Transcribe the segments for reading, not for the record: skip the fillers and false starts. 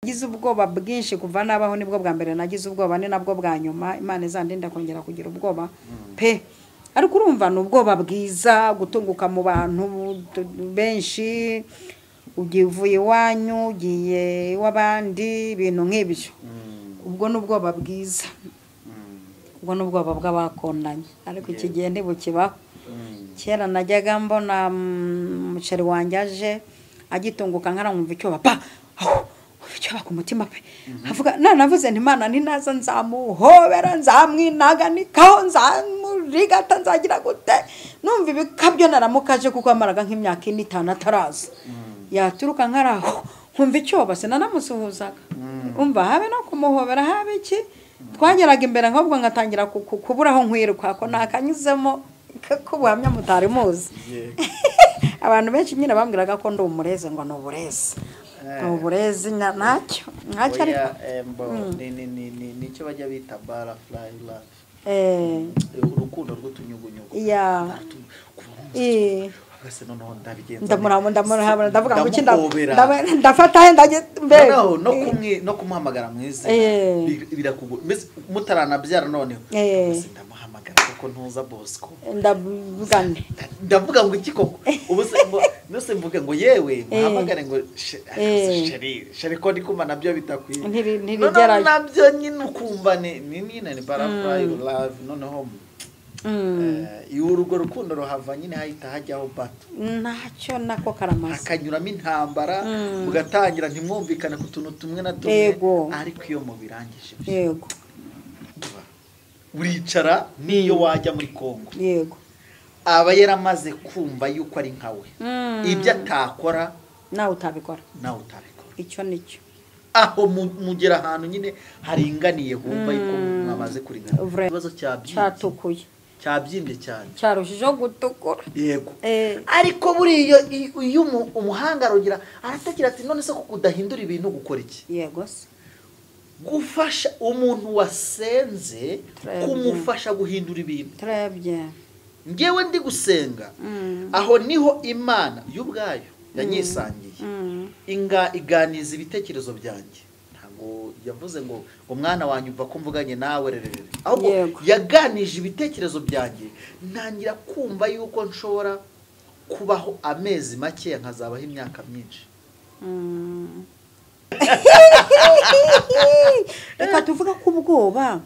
Nagize ubwoba bwinshi kuva nabaho, nibwo bwa mbere nagize ubwoba, ni nabwo bwa nyuma. Imana izandinda kongera kugira ubwoba pe. Ariko urumva ni ubwoba bwiza gutunguka mu bantu benshi, ugiye uvuye iwanyu ugiye iw'abandi, ibintu nk'ibyo. Ubwo ni ubwoba bwiza, ubwo ni ubwoba bw'abakundanye, ariko iki gihe ntibukibaho. Kera najyaga mbona umuceri wanjye aje agitunguka nkaramwumva icyoba pa, icyoba ku mutima pe, avuga nanavuze nti Imana ninaza nzamuhobera, nzamwinaganikaho, nzamurigata, nzagira gute. Numva ibikabyo naramukaje kuko yamaraga nk'imyaka 4 5 ataraza, yaturuka nkaraho nkumva icyoba, sinanamusuhuzaga, umva habe no kumuhobera habe iki. Twageraga imbere nkabwo ngatangira kuburaho nkwirwa ko nakanyuzemo k'ubuhamya mutari muzi. Abantu benshi nyine bambwiraga ko ndi umurezi, ngo ni uburezi, ni uburezi, ntacyo ntacyo. Ariko nicyo bajya bita butterfly love, urukundo rw'utunyugunyugu. Ndamuramura ndavuga ngo iki ndafata he mbega no kumuhamagara mu izina birakugora, mutaranabyara noneho ndamuhamagara kuko ntuza Bosco, ndavuga ndavuga ngo iki koko, ubu se mvuge ngo yewe muhamagare ngo sheri sheri ko ndi kumva nabyo bitakwiye, ntibigerayo nabyo nyine ukumva ni nyine ni butterfly love. Noneho iyo urugo rukundo ruhava nyine hahita hajyaho bato, ntacyo nako karamaze, hakanyuramo intambara, mugatangira ntimwumvikane ku tuntu tumwe na tumwe, ariko iyo mubirangije yego uricara. Niyo wajya muri Kongo yego aba yaramaze kumva yuko ari nkawe, ibyo atakora nawe utabikora, nawe utabikora, icyo nicyo. Aho mugera ahantu nyine haringaniye humva yuko mwamaze kuringana. Ikibazo cyatukuye cyabyimbye cyane, cyarushijeho gutukura yego. Ariko buriya iyo umuhanga arugira aratakira ati none se ko kudahindura ibintu gukora iki? Yego se gufasha umuntu wasenze, kumufasha guhindura ibintu. Ngewe ndi gusenga aho niho Imana y'ubwayo yanyisangiye inga iganiza ibitekerezo byanjye. Ntabwo yavuze ngo umwana wanjye uva ko mvuganye nawe rerere, ahubwo yaganije ibitekerezo byanjye, ntangira kumva yuko nshobora kubaho amezi make nkazabaho imyaka myinshi. Reka tuvuga ko ubwoba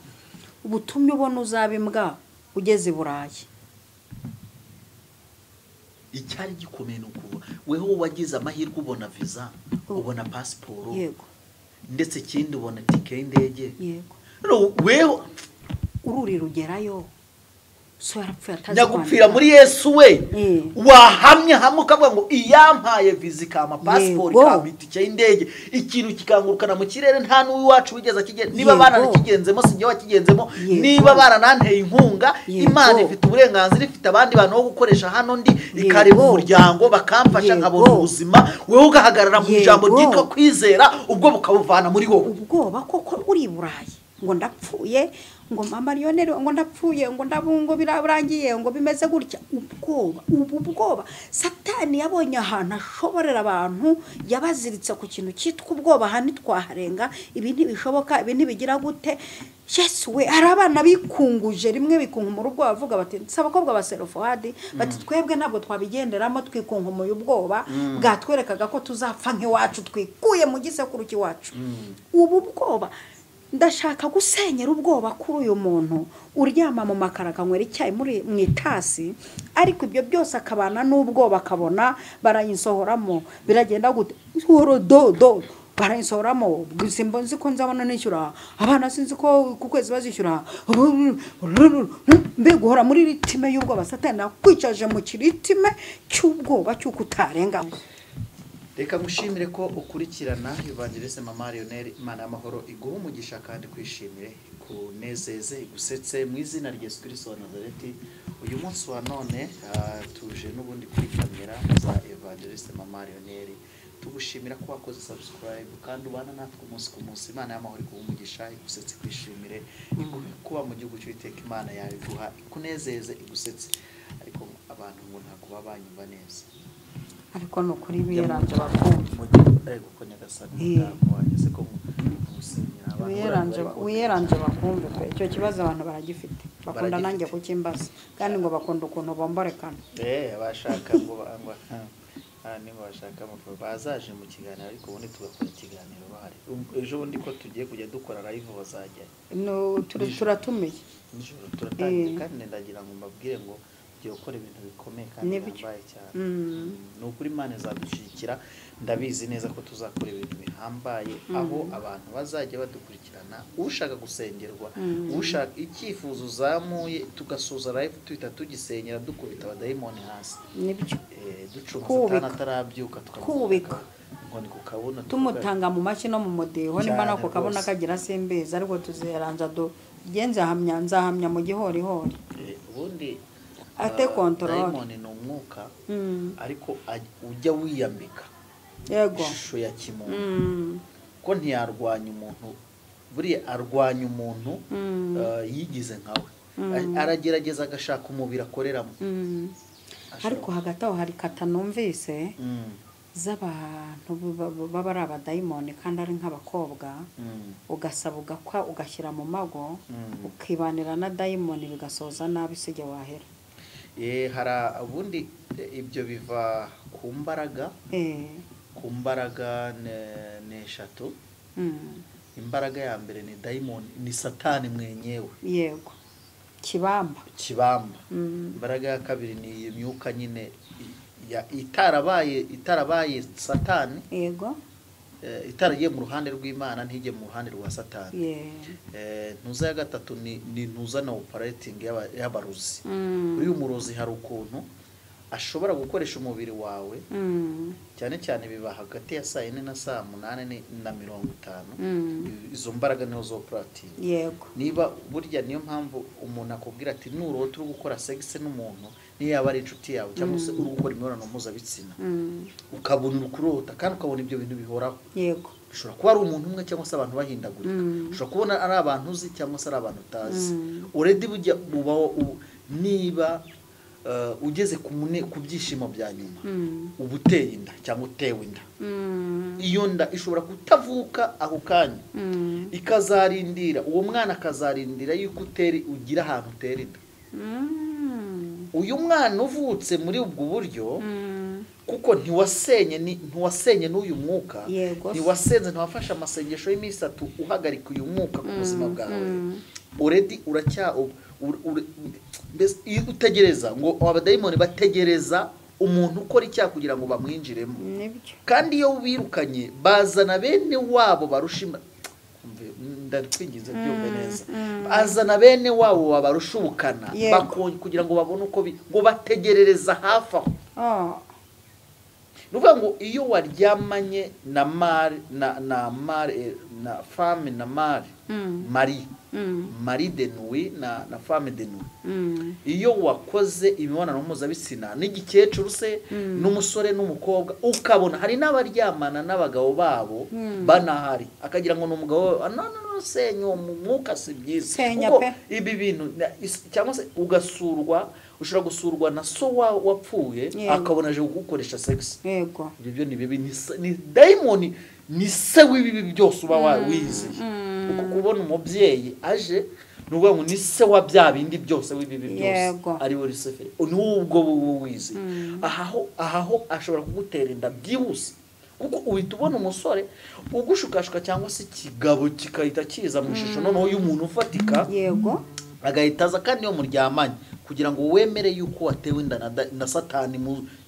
ubutumye ubona uzaba imbwa ugeze i Burayi. Icyari gikomeye ni ukuvuga weho wagize amahirwe ubona visa, ubona pasiporo, yego, ndetse ikindi ubona tike y'indege, yego. Weho ururi rugerayo so yarapfuye atazi nyagupfira muri Yesu we wahamye hamwe ukavuga ngo iyampaye visa ikama pasiporo ikama itike y'indege, ikintu kikangurukana mu kirere, nta n'uwacu wigeze akigenda. Niba baranakigenzemo sinjye wakigenzemo, niba barananteye inkunga, Imana ifite uburenganzira, ifite abandi bantu bo gukoresha hano ndi, ikareba umuryango bakamfasha nkabona ubuzima. Wewe ugahagarara mu ijambo ryitwa kwizera, ubwo bukabuvana muri wowe. Ubwoba koko uri Burayi ngo ndapfuye, ngo mama Lionel ngo ndapfuye, ngo ndabungo birarangiye, ngo bimeze gutya. Ubwoba, ubu bwoba Satani yabonye ahantu ashoborera abantu, yabaziritse ku kintu cyitwa ubwoba. Hano twaharenga, ibi ntibishoboka, ibi ntibigira gute. Yesu we, hari abana bikunguje rimwe bikunkumura ubwoba, bavuga bati si abakobwa ba Serofohadi, bati twebwe ntabwo twabigenderamo, twikunkumura ubwoba bwatwerekaga ko tuzapfa nk'iwacu, twikuye mu gisekuru cy'iwacu. Ubu bwoba ndashaka gusenyera ubwoba kuri uyu muntu uryama mu makara akanywera icyayi muri mu itasi, ariko ibyo byose akabana n'ubwoba, akabona barayinsohoramo biragenda gute, do do barayinsohoramo, simba nzi ko nzabona nishyura abana, sinzi ko ku kwezi bazishyura, mbega uhora muri ritime y'ubwoba. Satani akwicaje mu kiritime cy'ubwoba cy'uko utarenga. Reka ngushimire ko ukurikirana Evangeliste Mama Lionel. Imana y'amahoro iguhe umugisha kandi kwishimire, kunezeze, igusetse mu izina rya Yesu Kristo wa Nazareti. Uyu munsi wa none tuje n'ubundi kuri kamera za Evangeliste Mama Lionel, tugushimira ko wakoze subscribe kandi ubana natwe umunsi ku munsi. Imana y'amahoro iguhe umugisha, igusetse, kwishimire, iguhe kuba mu gihugu cy'Uwiteka. Imana yawe iguha, ikunezeze, igusetse. Ariko abantu ngo ntabwo baba banyumva neza. Ariko ni ukuri biyeranje bakumva. Ego ko Nyagasani ntabwo wageze ko musenyera abantu. Wiyeranje bakumve pe, icyo kibazo abantu baragifite, bakunda nanjye kukimbaza, kandi ngo bakunda ukuntu bomborekana. Bashaka ngo niba bashaka amafaranga bazaje mu kiganiro, ariko ubundi tugakora ikiganiro bahari. Ejo bundi ko tugiye kujya dukora live bazajya. No, turatumiye nijoro turatangiye, kandi ndagira ngo mbabwire ngo tugiye gukora ibintu bikomeye kandi bihambaye cyane. Ni ukuri Imana izadushyigikira, ndabizi neza ko tuzakora ibintu bihambaye, aho abantu bazajya badukurikirana, ushaka gusengerwa, ushaka icyifuzo uzamuye, tugasoza live tuhita tugisenyera, dukubita abadayimoni hasi. Nibyo. Ducunga Satani atarabyuka, tukubika ngo ni kukabona, tumutanga mu mashyi no mu mudiho, nimba nako kabona kagira simbeza, ariko tuzeranza dugenze hamya nzahamya mu gihorihori. Ubundi ate control dayimoni ni umwuka, ariko ujya wiyambika yego ishusho ya kimuntu, ko ntiyarwanya umuntu, buriya arwanya umuntu yigize nkawe, aragerageza agashaka umubiri akoreramo. Ariko hagati aho hari kata numvise z'abantu baba ari abadayimoni kandi ari nk'abakobwa, ugasaba ugakwa ugashyira mu mago, ukibanira na dayimoni bigasoza nabi sijya wahera. Hari ubundi ibyo biva ku mbaraga, ku mbaraga ni eshatu. Imbaraga ya mbere ni dayimoni, ni Satani mwenyewe. Yego, kibamba. Imbaraga ya kabiri ni imyuka nyine itarabaye Satani. Yego, itaragiye mu ruhande rw'Imana ntijye mu ruhande rwa Satani. Ntuza ya gatatu ni ntuza na operating y'abaruzi. Uyu murozi hari ukuntu ashobora gukoresha umubiri wawe, cyane cyane biba hagati ya saa 4 na saa 8:50. Izo mbaraga nizo zo operating. Yego, niba burya niyo mpamvu umuntu akubwira ati nurota uri gukora sex n'umuntu, niyo yaba ari inshuti yawe cyangwa se uri gukora imibonano mpuzabitsina, ukabona ukurota kandi ukabona ibyo bintu bihoraho. Yego, ushobora kuba ari umuntu umwe cyangwa se abantu bahindagurika, ushobora kubona ari abantu uzi cyangwa se ari abantu utazi. Already bujya bubaho, niba ugeze ku byishimo bya nyuma, uba uteye inda cyangwa utewe inda. Iyo nda ishobora kutavuka ako kanya, ikazarindira uwo mwana, akazarindira yuko ugira ahantu utera inda. Uyu mwana uvutse muri ubwo buryo, kuko ntiwasenye n'uyu mwuka, ntiwasenze, ntiwafashe amasengesho y'iminsi 3 uhagarika uyu mwuka ku buzima bwawe, already uracya mbese utegereza ngo abadayimoni bategereza umuntu ukora icyaha kugira ngo bamwinjiremo. Kandi iyo wirukanye bazana bene wabo barusha, ndakwinginze byumve neza, azana bene wabo babarusha ubukana kugira ngo babone uko ngo bategerereza hafi aho. Nuvuga ngo iyo waryamanye na mari na femme na mari mari mari de nuit na femme de nuit, iyo wakoze imibonano mpuzabitsina n'igikecuru se n'umusore n'umukobwa, ukabona hari n'abaryamana n'abagabo babo banahari, akagira ngo n'umugabo no senya uwo mwuka si byiza, kuko ibi bintu cyangwa se ugasurwa, ushobora gusurwa na so wapfuye akabona aje kugukoresha sex. Yego, ibyo ni bibi, ni dayimoni, ni se w'ibibi byose uba wizeye. Uko kubona umubyeyi aje nuvuga ngo ni se wa bya bindi byose w'ibibi byose ari we Lucifer, nubwo wize ahaho ashobora kugutera inda byihuse, kuko uhita ubona umusore ugushukashuka cyangwa se ikigabo kikahita kiza mu ishusho noneho y'umuntu ufatika. Yego, agahita aza kandi iyo muryamanye kugira ngo wemere yuko watewe inda na Satani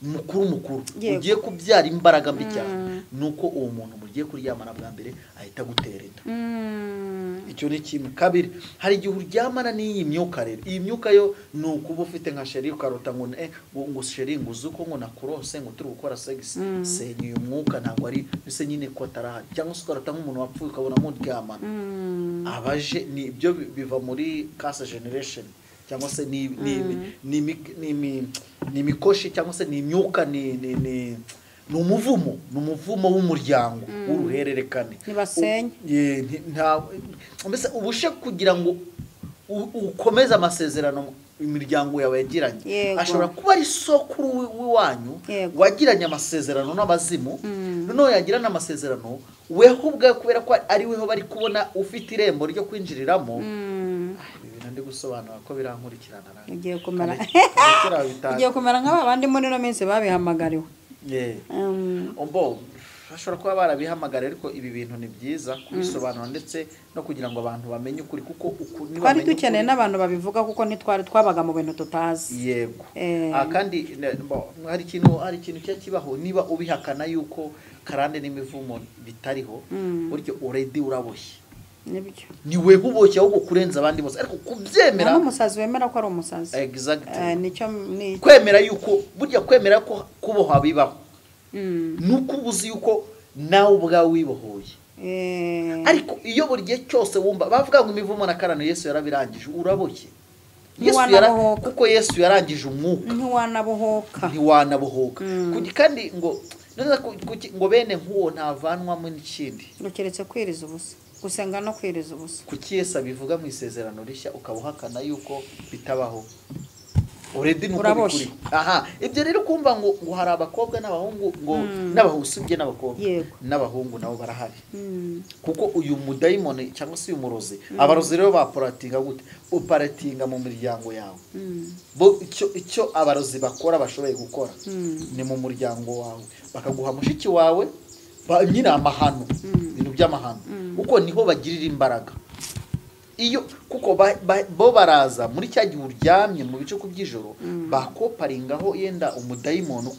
mukuru ugiye kubyara imbaraga mbi cyane, nuko uwo muntu mugiye kuryamana bwa mbere ahita gutera inda. Icyo ni kimwe. Kabiri, hari igihe uryamana n'iyi myuka rero. Iyi myuka yo ni ukuba ufite nka sheri ukarota ngo ngo sheri ngo uzi uko ngo nakurose ngo turi gukora sex, senya uyu mwuka ntabwo ari bise nyine ko atarahari, cyangwa se ukarota nk'umuntu wapfuye ukabona muryamana. Abaje ni ibyo biva muri cancer generation, cyangwa se ni ni mikoshi, cyangwa se ni imyuka, ni umuvumo, ni umuvumo w'umuryango w'uruhererekane. Mbese ubushe kugira ngo ukomeze amasezerano imiryango yawe yagiranye, ashobora kuba ari sokuru w'iwanyu wagiranye amasezerano n'abazimu. Noneho yagirana amasezerano weho ubwawe, kubera ko ari weho bari kubona ufite irembo ryo kwinjiriramo. Ibi ndi gusobanura ko birankurikirana, ugiye kumera nk'aba bandi muri no minsi babihamagariwe. Bashobora kuba barabihamagara, ariko ibi bintu ni byiza kubisobanura ndetse no kugira ngo abantu bamenye ukuri, kuko twari dukeneye n'abantu babivuga, kuko ntitwari twabaga mu bintu tutazi. Yego. Kandi hari ikintu cya kibaho, niba ubihakana yuko karande n'imivumo bitariho, buryo already uraboshye. Nibyo. Ni wewe uboshye ahubwo kurenza abandi bose, ariko kubyemera n'umusazi wemera ko ari umusazi. Exactly. Nicyo ni kwemera yuko burya kwemera ko kubohwa bibaho. Nuko ubuzi yuko nawe ubwawe wibohoye. Ariko iyo buri gihe cyose wumva bavuga ngo imivumo na karano Yesu yarabirangije, uraboshye. Kuko Yesu yarangije umwuka. Ntiwanabohoka. Kandi ngo ngo bene nk'uwo ntavanwamo n'ikindi. Keretse kwiriza ubusa, gusenga no kwiriza ubusa. Kuki Yesu abivuga mu isezerano rishya ukabuhakana yuko bitabaho? Already nuko bikuri. Aha, ibyo rero kumva ngo hari abakobwa n'abahungu, ngo n'abahungu usibye n'abakobwa n'abahungu nabo barahari. Kuko uyu mudayimoni cyangwa se uyu murozi, abarozi rero baporatinga gute? Operatinga mu miryango yawe. Bo icyo abarozi bakora bashoboye gukora ni mu muryango wawe, bakaguha mushiki wawe nyine amahano, ibintu by'amahano, kuko niho bagirira imbaraga. Iyo kuko bo baraza muri cya gihe uryamye mu bice by'ijoro, bakoparingaho yenda umudayimoni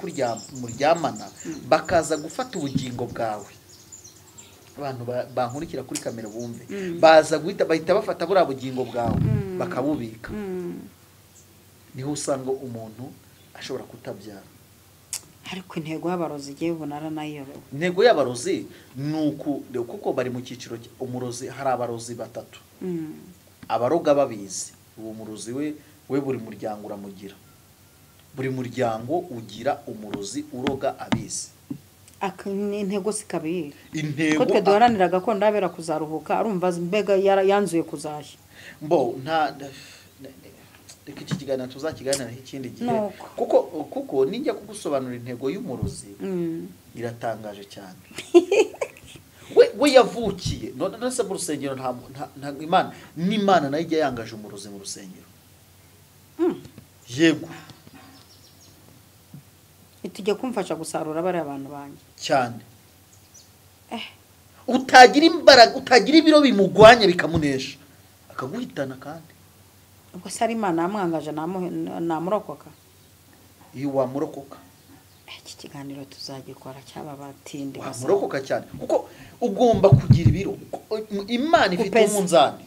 muryamana, bakaza gufata ubugingo bwawe. Abantu bankurikira kuri kamera bumve, baza guhita bahita bafata buriya bugingo bwawe bakabubika. Niho usanga umuntu ashobora kutabyara. Ariko intego y'abarozi igiye ubonara nayo. Intego y'abarozi nuko kuko bari mu cyiciro umurozi, hari abarozi batatu. Abaroga babizi, uwo murozi we buri muryango uramugira. Buri muryango ugira umurozi uroga abizi. Intego sikabiri. Intego ko twe duharanira gakondo abera kuzaruhuka, arumva mbega yanzuye kuzashya. Mbo nta reka iki kiganiro tuzakiganira ikindi gihe, kuko ninjya kugusobanurira intego y'umurozi iratangaje cyane. We yavukiye none se mu rusengero, nta Imana n'Imana nayo ijya yangaje umurozi mu rusengero. Yego. Itujye kumfasha gusarura bari abantu banjye cyane. Utagira imbaraga, utagira ibiro bimugwanya bikamunesha, akaguhitana. Kandi ubwo se ari Imana yamwangaje namurokoka? Iyo wamurokoka iki kiganiro tuzagikora cyaba batindi wamurokoka cyane, kuko ugomba kugira ibiro. Imana ifite umunzani,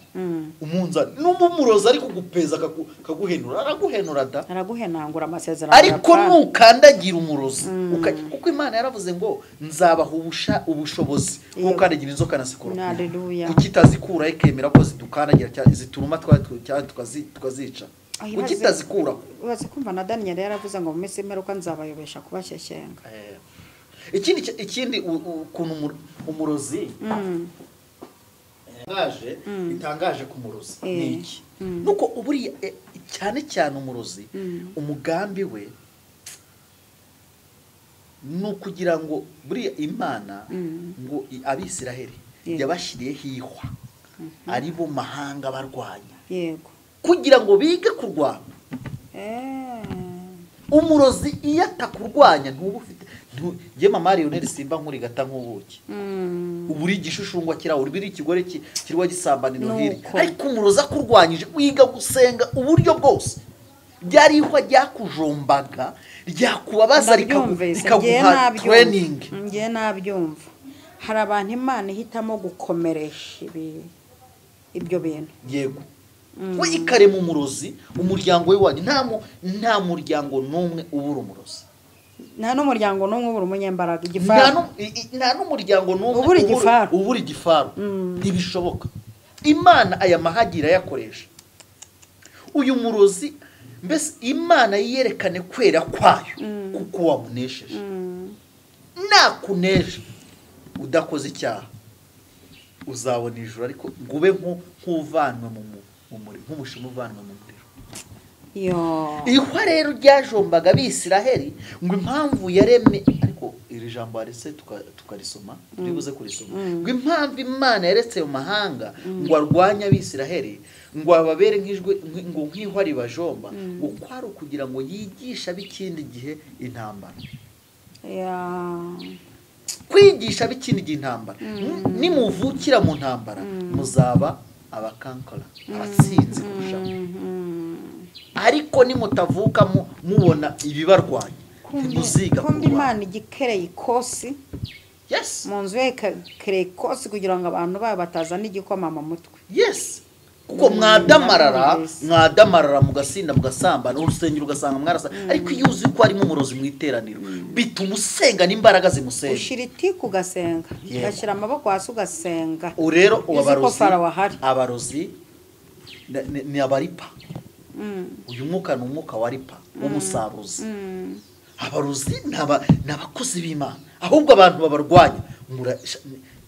umunzani n'umumurozi ariko gupeza akaguhenura, araguhenura da, araguhenangura amasezerano. Ariko nukandagira umurozi, kuko Imana yaravuze ngo nzabaha ubushobozi bwo gukandagira inzoka na sikorupiyo. Haleluya. Kukitazikura ikemera ko zidukandagira zituruma tukazica. Ukitazikura. Ubaze kumva na Daniel yaravuze ngo mu minsi imperuka nzabayobesha kubashyeshyenga. Ikindi ukuntu umurozi bitangaje ku murozi ni iki? Nuko uburiya cyane cyane umurozi umugambi we ni ukugira ngo buriya Imana ngo Abisiraheli yabashyiriyeho ihwa ari bo mahanga barwanya. Yego. Kugira ngo bige kurwana. Umurozi iyo atakurwanya ntuba ufite. Nge mama Lionel simba nkuri gata nk'ubuki. Uburi igishushungwa kira uri ikigore kirwa gisambaniro hiri. Ariko umurozi akurwanyije wiga gusenga uburyo bwose. Byari ihwa ryakujombaga, ryakubabaza rikaguha training. Nge nabyumva. Hari abantu Imana ihitamo gukomeresha ibyo bintu. Yego. We ikarema umurozi umuryango we wanyu, nta muryango n'umwe ubura umurozi. Nta n'umuryango n'umwe ubura umunyembaraga igifaru. Nta n'umuryango n'umwe ubura igifaru. Ntibishoboka. Imana aya mahagira yakoresha uyu murozi, mbese Imana yerekane kwera kwayo kuko wamunesheje. Nakunesha udakoze icyaha uzabona ijuru, ariko ngube nk'uvanwe mu muriro, nk'umushuma uvanwe mu muriro. Ihwa rero ryajombaga Abisiraheli ngo impamvu yaremye, ariko iri jambo waretse tukarisoma, turibuze kurisoma, ngo impamvu Imana yaretse mu mahanga ngo arwanye Abisiraheli ngo ababere nk'ijwi ngo nk'ihwa ribajomba, ngo kwari ukugira ngo yigishe ab'ikindi gihe intambara. Kwigisha ab'ikindi gihe intambara. Nimuvukira mu ntambara muzaba abakankora, abatsinzi kurushaho. Ariko nimutavuka mubona ibibarwanya ntimuziga kurwanya. Imana igikereye ikosi. Yes. Mu nzu ye ikereye ikosi kugira ngo abantu babo batazana igikoma mu mutwe. Yes. Kuko mwadamarara mugasinda mugasambana urusengero ugasanga mwarasa, ariko iyo uzi ko harimo umurozi mu iteraniro bituma usenga n'imbaraga zimusenga. Ushira itiku ugasenga, ugashyira amaboko hasi ugasenga. Rero abarozi ni abaripa. Uyu mwuka ni umwuka wa ripa w'umusaruzi. Abarozi ni abakozi b'Imana, ahubwo abantu babarwanya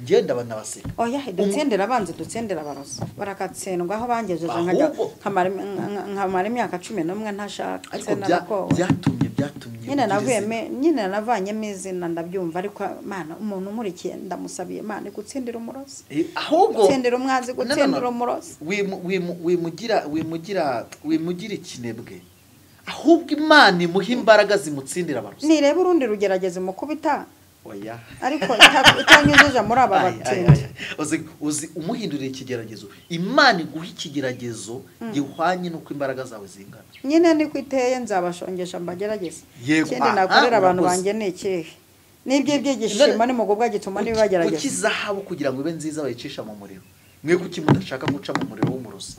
ngenda banabaseka. Oya, dutsendera abanzi, dutsendera abarozi barakatsendwa aho bangejeje nkamara imyaka 11 ntashaka. Ariko byatumye nyine navanyemo izina ndabyumva, ariko Mana umuntu nkurikiye ndamusabiye Imana gutsindira umurozi, ahubwo gutsindira umwanzi, gutsindira umurozi. Wimugira ikinebwe, ahubwo Imana imuha imbaraga zimutsindira abarozi. Nireba urundi rugerageze mukubita. Oya. Ariko itanyujije muri aba batindi. Uzi umuhindurira ikigeragezo, Imana iguha ikigeragezo gihwanye nuko imbaraga zawe zingana. Nyine niko iteye, nzabashongesha mbagerageze. Ikindi nakorera abantu banjye ni ikihe? Nibyo ibyigishimo ni mugubwa gituma nibagerageza. Kuki zahabu kugira ngo ibe nziza bayicisha mu muriro? Mwe kuki mudashaka guca mu muriro w'umurozi?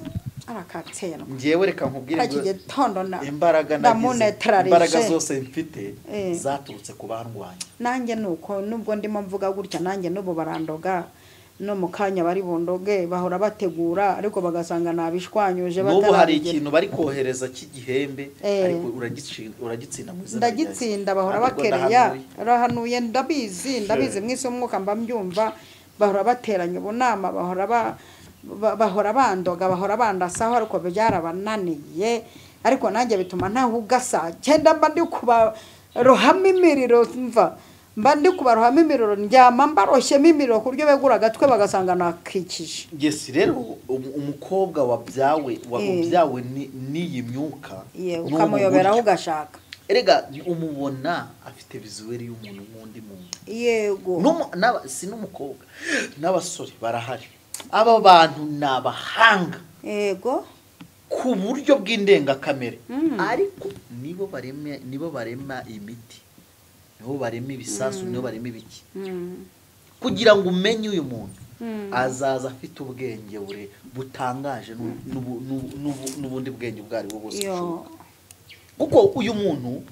Arakatsendwa. Ngewe reka nkubwire ngo gitondo na imbaraga nagize, imbaraga zose mfite zaturutse ku bandwanya. Nanjye nuko nubwo ndimo mvuga gutya, nanjye nubo barandoga no mukanya bari bundoge, bahora bategura ariko bagasanga nabishwanyuje batarabigira. N'ubu hari ikintu bari kohereza cy'igihembe, ariko uragitsinda mu izina. Ndagitsinda, bahora bakereya, rahanuye, ndabizi mwisi umwuka mba mbyumva, bahora bateranya ubunama, bahora bandoga, bahora bandasaho, ariko byarabananiye. Ariko nanjye bituma ntahugasa cyenda mba ndi kubarohamo imiriro, mva mba ndi kubarohamo imiriro, ndyama mbaroshyemo imiriro ku buryo begura agatwe bagasanga nakikije. Yes, rero umukobwa wabyawe n'iyi myuka ukamuyoberaho ugashaka. Erega umubona afite visuel y'umuntu n'undi muntu. Yego. Si n'umukobwa n'abasore barahari. Aba bantu ni abahanga. Yego. Ku buryo bw'indengakamere. Ariko nibo barema imiti, nibo barema ibisasu, nibo barema ibiki. Kugira ngo umenye uyu muntu azaza afite ubwenge bure butangaje n'ubundi bwenge ubwo ari bwo bwose bushoboka. Kuko uyu muntu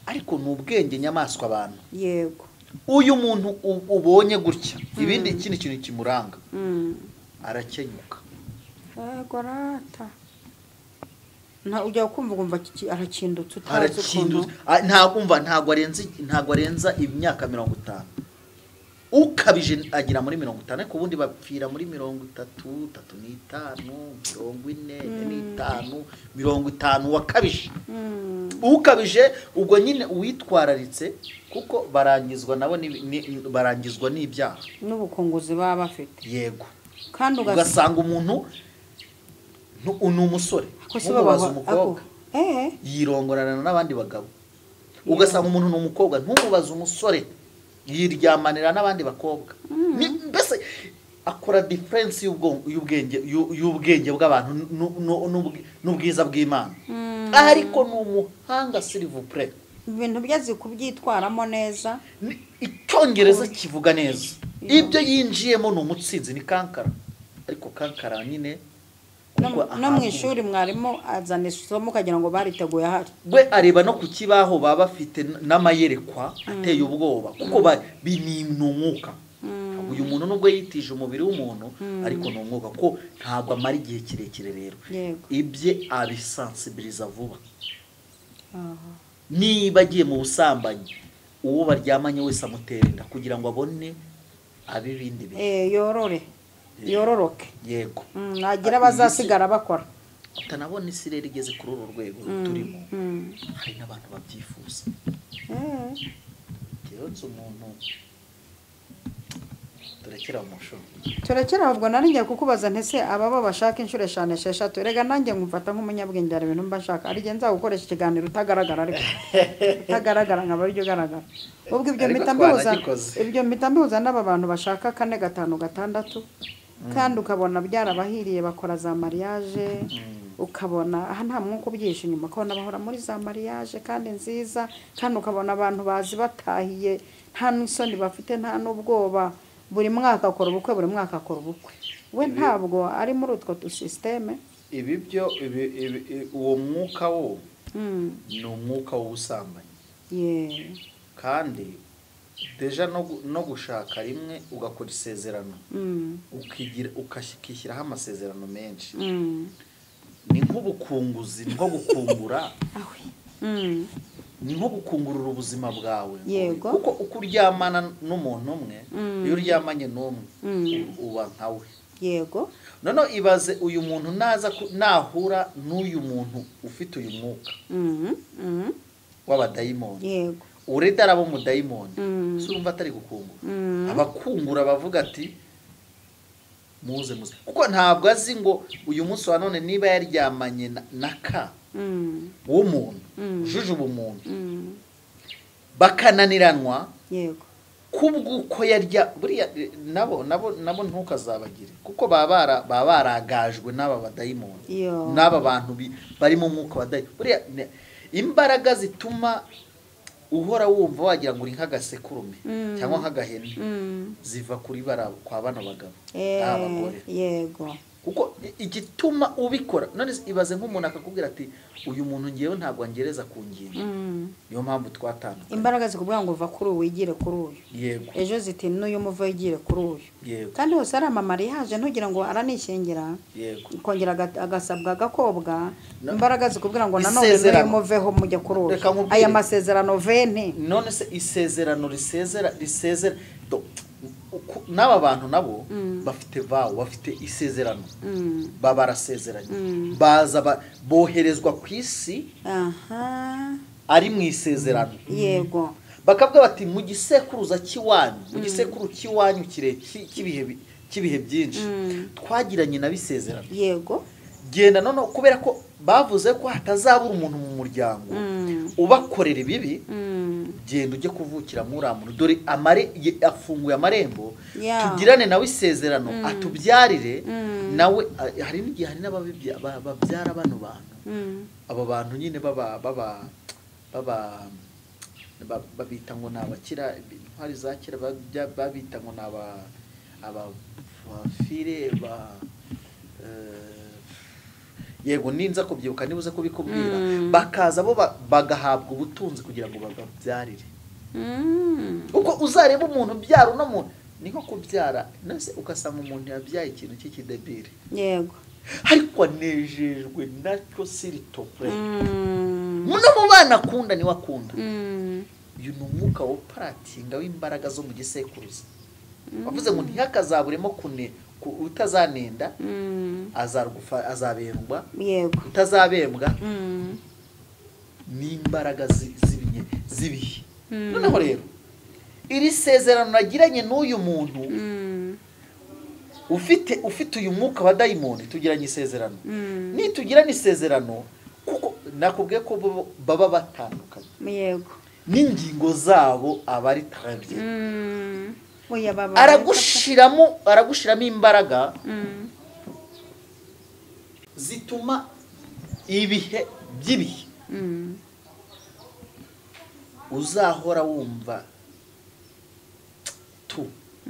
ariko ni ubwenge nyamaswa abantu. Yego. Uyu muntu ubonye gutya ibindi ikindi kintu kimuranga arakenyuka. Yego rata. Nta ujya kumva ugumva arakindutse utazi ukuntu. Ntabwo arenza imyaka 50. Ukabije agira muri 50, ariko ubundi bapfira muri 30, 35, 45, 50 wakabije. Ukabije ubwo nyine uwitwararitse, kuko barangizwa nabo barangizwa n'ibyaha n'ubukunguzi baba bafite. Yego. Kandi ugasanga umuntu ni umusore umubaza umukobwa yirongorana n'abandi bagabo. Ugasanga umuntu ni umukobwa ntumubaze umusore yiryamanira n'abandi bakobwa. Mbese akora difference y'ubwenge bw'abantu n'ubwiza bw'Imana. Ariko ni umuhanga s'il vous plaît. Ibintu byazi kubyitwaramo neza. Icyongereza kivuga neza. Ibyo yinjiyemo ni umutsinzi, ni kankara. Ariko kankara nyine no mu ishuri mwarimu azana isomo ukagira ngo bariteguye ahari. We areba no ku kibaho baba bafite n'amayerekwa ateye ubwoba, kuko ni umwuka. Uyu muntu nubwo yitije umubiri w'umuntu ariko ni umwuka, ko ntabwo amara igihe kirekire. Rero ibye abisensibiliza vuba. Niba agiye mu busambanyi, uwo baryamanye wese amutera inda kugira ngo abone ab'ibindi bintu. Yorore. Yororoke. Yego. Nagira bazasigara bakora. Utanabona isi rero igeze kuri uru rwego turimo, hari n'abantu babyifuza. Nzi umuntu turekera umusho turekera ahubwo nari ngiye kukubaza ntese ababa bashaka inshuro 5 6 rega nanjye ngumfata nk'umunyabwenge hari ibintu mba nshaka ari nza gukoresha ikiganiro utagaragara ariko utagaragara nkaba aryo ugaragara. Ubwo ibyo mpita mbihuza n'aba bantu bashaka 4 5 6 kandi ukabona byarabahiriye bakora za mariage, ukabona aha nta mwuka ubyishe inyuma ukabona bahora muri za mariage kandi nziza, kandi ukabona abantu bazi batahiye nta n'isoni bafite nta n'ubwoba, buri mwaka akora ubukwe, buri mwaka akora ubukwe. We ntabwo ari muri utwo systeme. Ibi byo uwo mwuka wo ni umwuka w'ubusambanyi. Kandi deja no gushaka rimwe ugakora isezerano, ukigira ukashyikishyiraho amasezerano menshi, ni nk'ubukunguzi, ni nko gukungura, ni nko gukungurura ubuzima bwawe. Kuko uko uryamana n'umuntu umwe, iyo uryamanye n'umwe uba nkawe. Yego. Noneho ibaze uyu muntu naza nahura n'uyu muntu ufite uyu mwuka w'abadayimoni. Yego. Ureda araba umudayimoni, si urumva atari gukungura. Abakungura bavuga ati muze muze, kuko ntabwo azi ngo uyu munsi wa none niba yaryamanye na ka w'umuntu ujuje ubumuntu, bakananiranwa. Yego. Kubw'uko yarya buriya nabo nabo nabo ntukazabagire, kuko baba baragajwe n'aba badayimoni, n'aba bantu bari mu mwuka wa dayimoni. Buriya imbaraga zituma uhora wumva wagira ngo uri nk'agasekurume cyangwa nk'agahene ziva kuri bara kwa bano bagabo n'abagore. Yego. Kuko igituma ubikora none ibaze nk'umuntu akakubwira ati uyu muntu ngewe ntabwo angereza ku ngingo, niyo mpamvu twatandukanye. Imbaraga zikubwira ngo va kuri uyu wigire kuri uyu. Yego. Ejo ziti n'uyu muvo yigire kuri uyu. Yego. Kandi hose ari amamariage ntugira ngo aranishingira. Yego. Kongera agasabwa agakobwa. Imbaraga zikubwira ngo nanone n'uyu muveho mujye kuri uyu. Aya masezerano vene. None se isezerano risezera n'aba bantu nabo bafite vawo, bafite isezerano, babarasezeranye, baza boherezwa ku isi ari mu isezerano. Yego. Bakavuga bati mu gisekuruza cy'iwanyu, mu gisekuru cy'iwanyu cy'ibihe byinshi twagiranye nabisezerano. Yego. Genda none kubera ko bavuze ko hatazabura umuntu mu muryango ubakorera ibibi, genda ujye kuvukira muri muntu, dore amare afunguye amarembo, tugirane nawe isezerano atubyarire nawe. Hari n'igihe hari n'ababyara bano bantu, abo bantu nyine baba baba baba babita ngo ni abakira, intwari za kera babita ngo ni abafire ba yego ninza kubyibuka nibuze kubikubwira, bakaza bo bagahabwa ubutunzi kugira ngo bababyarire. Uko uzareba umuntu byara uno muntu ni nko kubyara nase ugasanga umuntu yabyaye ikintu cy'ikidebire. Yego. Ariko anejejwe nacyo siritople. Muno mu bana akunda ni wakunda. Uyu ni umwuka wo paratinga w'imbaraga zo mu gisekuruza. Bavuze ngo ntihakazaburemo kune utazanenda azargufa azabembwa. Yego. Utazabembwa n'imbaraga z'ibihe. Noneho rero iri sezerano nagiranye n'uyu muntu ufite uyu mwuka wa dayimoni, tugiranye isezerano. Nitugiranye isezerano kuko nakubwiye ko baba batandukanye. Yego. N'ingingo zabo abari très bien. Aragushiramo imbaraga zituma ibihe by'ibihe uzahora wumva tu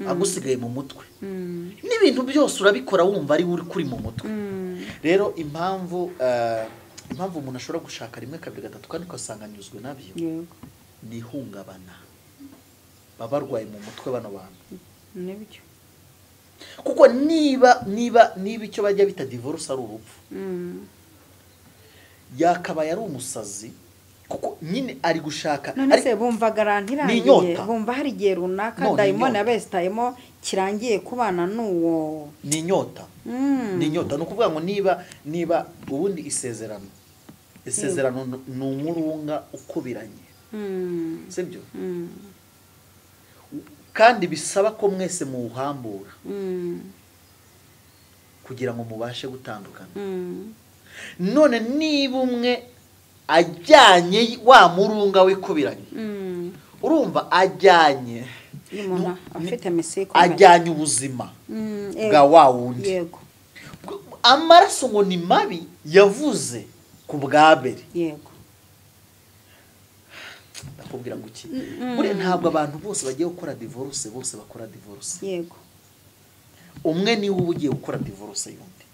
agusigaye mu mutwe, n'ibintu byose urabikora wumva ari uri kuri mu mutwe. Rero impamvu umuntu ashobora gushaka 1 2 3 kandi ugasanga anyuzwe nabyo ni ihungabana. Babarwaye mu mutwe bano bantu. Nibyo. Kuko niba niba niba icyo bajya bita divorce ari urupfu, yakabaye ari umusazi Kuko nyine ari gushaka. None se bumva garanti irangiye, bumva hari igihe runaka dayimoni yabesitayemo kirangiye kubana n'uwo. Ni inyota. Ni inyota. Ni ukuvuga ngo niba ubundi isezerano ni umurunga ukubiranye. Sibyo? Kandi bisaba ko mwese muwuhambura kugira ngo mubashe gutandukana. None niba umwe ajyanye wa murunga wikubiranye, urumva ajyanye ajyanye ubuzima bwa wa wundi. Yego. Amaraso ngo ni mabi yavuze ku bwa Abeli. Yego. Ndakubwira ngo iki, buriya ntabwo abantu bose bagiye gukora divorce bose bakora divorce. Yego. Umwe niwe uba ugiye gukora divorce y'undi.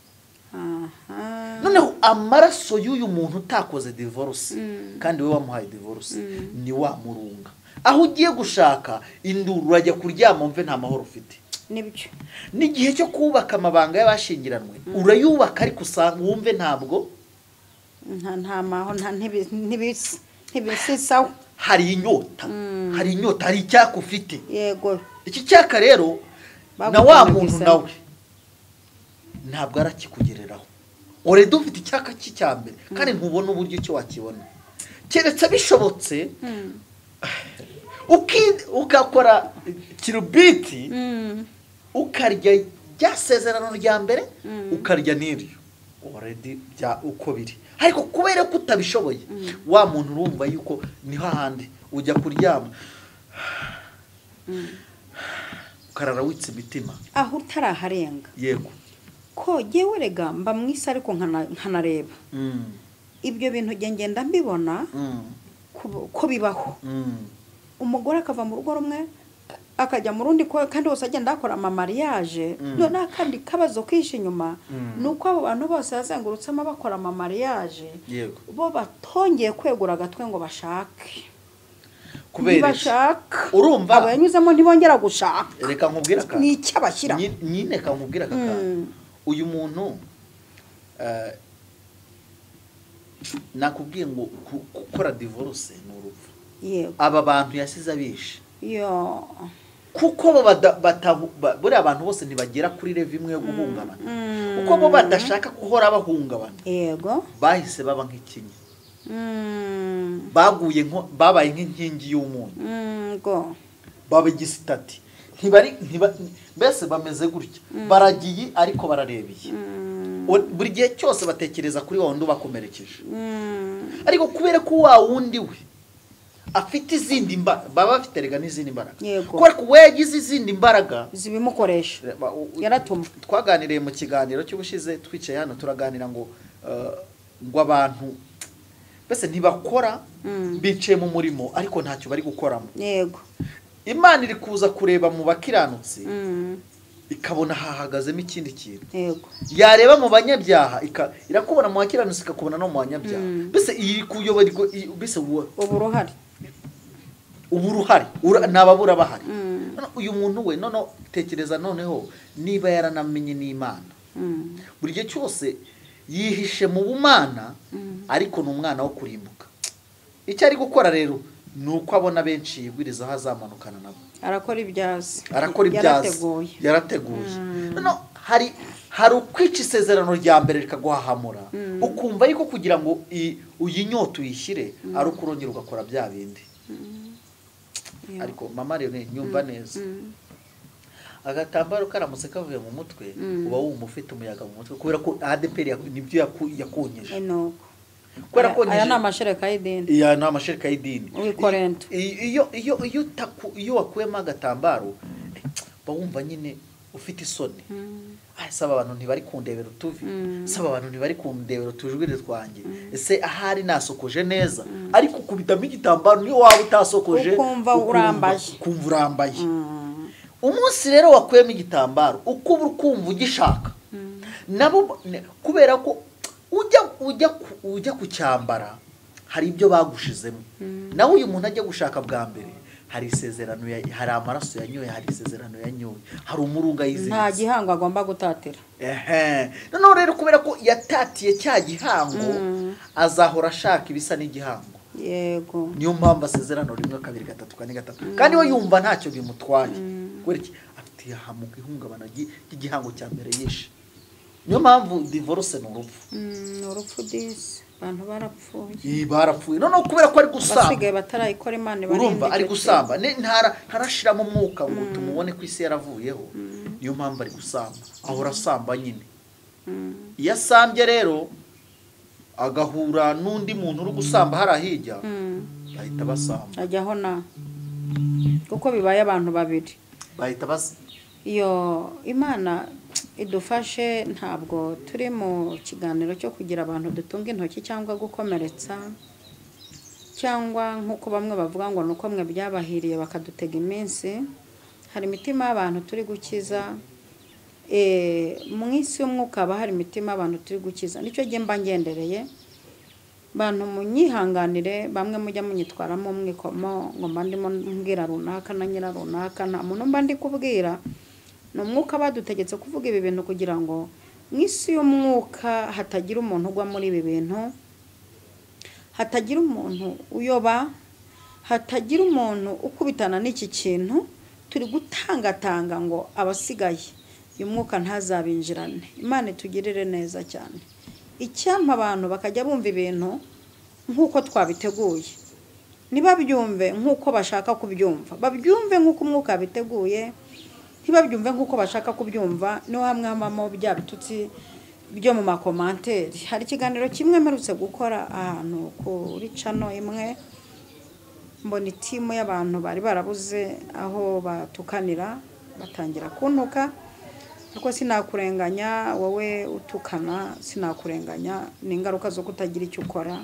Noneho amaraso y'uyu muntu utakoze divorce kandi we wamuhaye divorce ni wa murunga. Aho ugiye gushaka induru urajya kuryama mve nta mahoro ufite. Nibyo. N'igihe cyo kubaka amabanga y'abashyingiranwe urayubaka ariko usanga wumve ntabwo nta maho nta ntibisisaho. Hari inyota, hari inyota, hari icyaka ufite. Yego. Iki cyaka rero na wa muntu nawe ntabwo arakikugereraho. Already ufite icyaka cy'icyambere kandi ntubona uburyo icyo wakibona. Keretse bishobotse ukakora kirubiti ukarya rya sezerano rya mbere ukarya n'iryo already bya uko biri. Ariko kubera ko utabishoboye wa muntu urumva yuko ni hahandi ujya kuryama ukarara witse imitima aho utaraharenga. Yego. Ko jewe rega mba mwisi ariko nkanareba ibyo bintu ngenda mbibona ko bibaho. Umugore akava mu rugo rumwe akajya mu rundi kandi hose agenda akora ama mariage. None akandi kabazo kishe inyuma nuko abo bantu bose yazengurutsemo bakora ama mariage bo batongeye kwegura agatwe ngo bashake. Kubera bashaka urumva abo yanyuzemo ntibongera gushaka. Reka nkubwira ka ni icyabashyira nyine ka nkubwira ka uyu muntu nakubwiye ngo gukora divorce ni urupfu. Yego. Aba bantu yasize abishe. Yo. Kuko bo buriya abantu bose ntibagera kuri level imwe yo guhungabana. Kuko bo badashaka guhora bahungabana. Yego. Bahise baba nk'ikinya. Baguye nko babaye nk'inkingi y'umunyu. Go. Baba igisitati. Ntibari mbese bameze gutya. Baragiye ariko bararebeye. Buri gihe cyose batekereza kuri wa wundi bakomerekeje. Ariko kubera ko wa wundi we afite izindi mbaraga, baba bafite rega n'izindi mbaraga. Kubera ko we yagize izindi mbaraga zibimukoresha yaratuma. Twaganiriye mu kiganiro cy'ubushize twicaye hano turaganira ngo ngo abantu mbese ntibakora bicaye mu murimo ariko ntacyo bari gukoramo. Yego. Imana iri kuza kureba mu bakiranutsi ikabona hahagazemo ikindi kintu. Yego. Yareba mu banyabyaha irakubona mu bakiranutsi ikakubona no mu banyabyaha. Mbese iri kuyoborwa mbese uburuhari uburuhari nababura bahari. Uyu muntu we none tekereza noneho niba yaranamenye n'Imana. Buri gihe cyose yihishe mu bumana ariko ni umwana wo kurimbuka. Icyo ari gukora rero nuko abona benshi yigwiriza aho azamanukana nabo. Arakora ibyazi. Arakora ibyazi. Yarateguye. No hari ukwica isezerano rya mbere rikaguhahamura. Ukumva ariko kugira ngo uyinyota uyishyire ari ukurongera ugakora bya bindi. Ariko mama rero nyumva neza. Agatambaro karamutse kavuye mu mutwe uba wumva ufite umuyaga mu mutwe kubera ko ADPR nibyo yakonyeje. Kubera ko aya ni amashereka y'idini. Iya ni amashereka y'idini. Ubikorento. Iyo wakuyemo agatambaro ba wumva nyine ufite isoni. Saba abantu ntibari kundebera utuvi, saba abantu ntibari kundebera utujwire twanjye. Ese ahari nasokoje neza ariko kubitamo igitambaro niyo waba utasokoje ukumva urambaye. Ukumva urambaye. Umunsi rero wakuyemo igitambaro uko ukumva ugishaka. Nabo kubera ko ujya kucyambara hari ibyo bagushizemo. Nawe uyu muntu ajya gushaka bwa mbere hari isezerano, hari amaraso yanyoye, hari isezerano yanyoye, hari umurunga yiziritse. Nta gihango agomba gutatira. Noneho rero kubera ko yatatiye cya gihango azahora ashaka ibisa n'igihango. Yego. Niyo mpamvu asezerano 1 2 3 4 5 kandi we yumva ntacyo bimutwaye. Kubera iki? Afite ihahamuka, ihungabana ry'igihango cya mbere yishe. Niyo mpamvu divorce ni urupfu. Ni urupfu disi, abantu barapfuye. Barapfuye. Noneho kubera ko ari gusamba, basigaye batarayikora Imana ibarinde. Urumva ari gusamba, ntarashiramo umwuka ngo tumubone ku isi yaravuyeho. Niyo mpamvu ari gusamba, ahora asamba nyine. Iyo asambye rero agahura n'undi muntu uri gusamba hariya hirya, bahita basamba. Ajyaho na kuko bibaye abantu babiri bahita basa. Iyo Imana idufashe, ntabwo turi mu kiganiro cyo kugira abantu dutunga intoki cyangwa gukomeretsa, cyangwa nk'uko bamwe bavuga ngo nuko mwe byabahiriye bakadutega iminsi. Hari imitima y'abantu turi gukiza. Mu isi y'umwuka haba hari imitima y'abantu turi gukiza. Nicyo gihe mba ngendereye bantu munyihanganire, bamwe mujya munyitwaramo mwikomo ngo mba ndimo mbwira runaka na nyira runaka, nta muntu mba ndi kubwira. Ni umwuka badutegetse kuvuga ibi bintu kugira ngo mu isi y'umwuka hatagira umuntu ugwa muri ibi bintu, hatagira umuntu uyoba, hatagira umuntu ukubitana n'iki kintu turi gutangatanga ngo abasigaye uyu mwuka ntazabinjirane. Imana itugirire neza cyane. Icyampa abantu bakajya bumva ibintu nk'uko twabiteguye, ntibabyumve nk'uko bashaka kubyumva, babyumve nk'uko umwuka yabiteguye, ntibabyumve nk'uko bashaka kubyumva. Niho hamwe habamo bya bitutsi byo mu makomanteri. Hari ikiganiro kimwe mperutse gukora ahantu kuri cano imwe, mbona itimu y'abantu bari barabuze aho batukanira batangira kuntuka. Ariko sinakurenganya wowe utukana, sinakurenganya, ni ingaruka zo kutagira icyo ukora.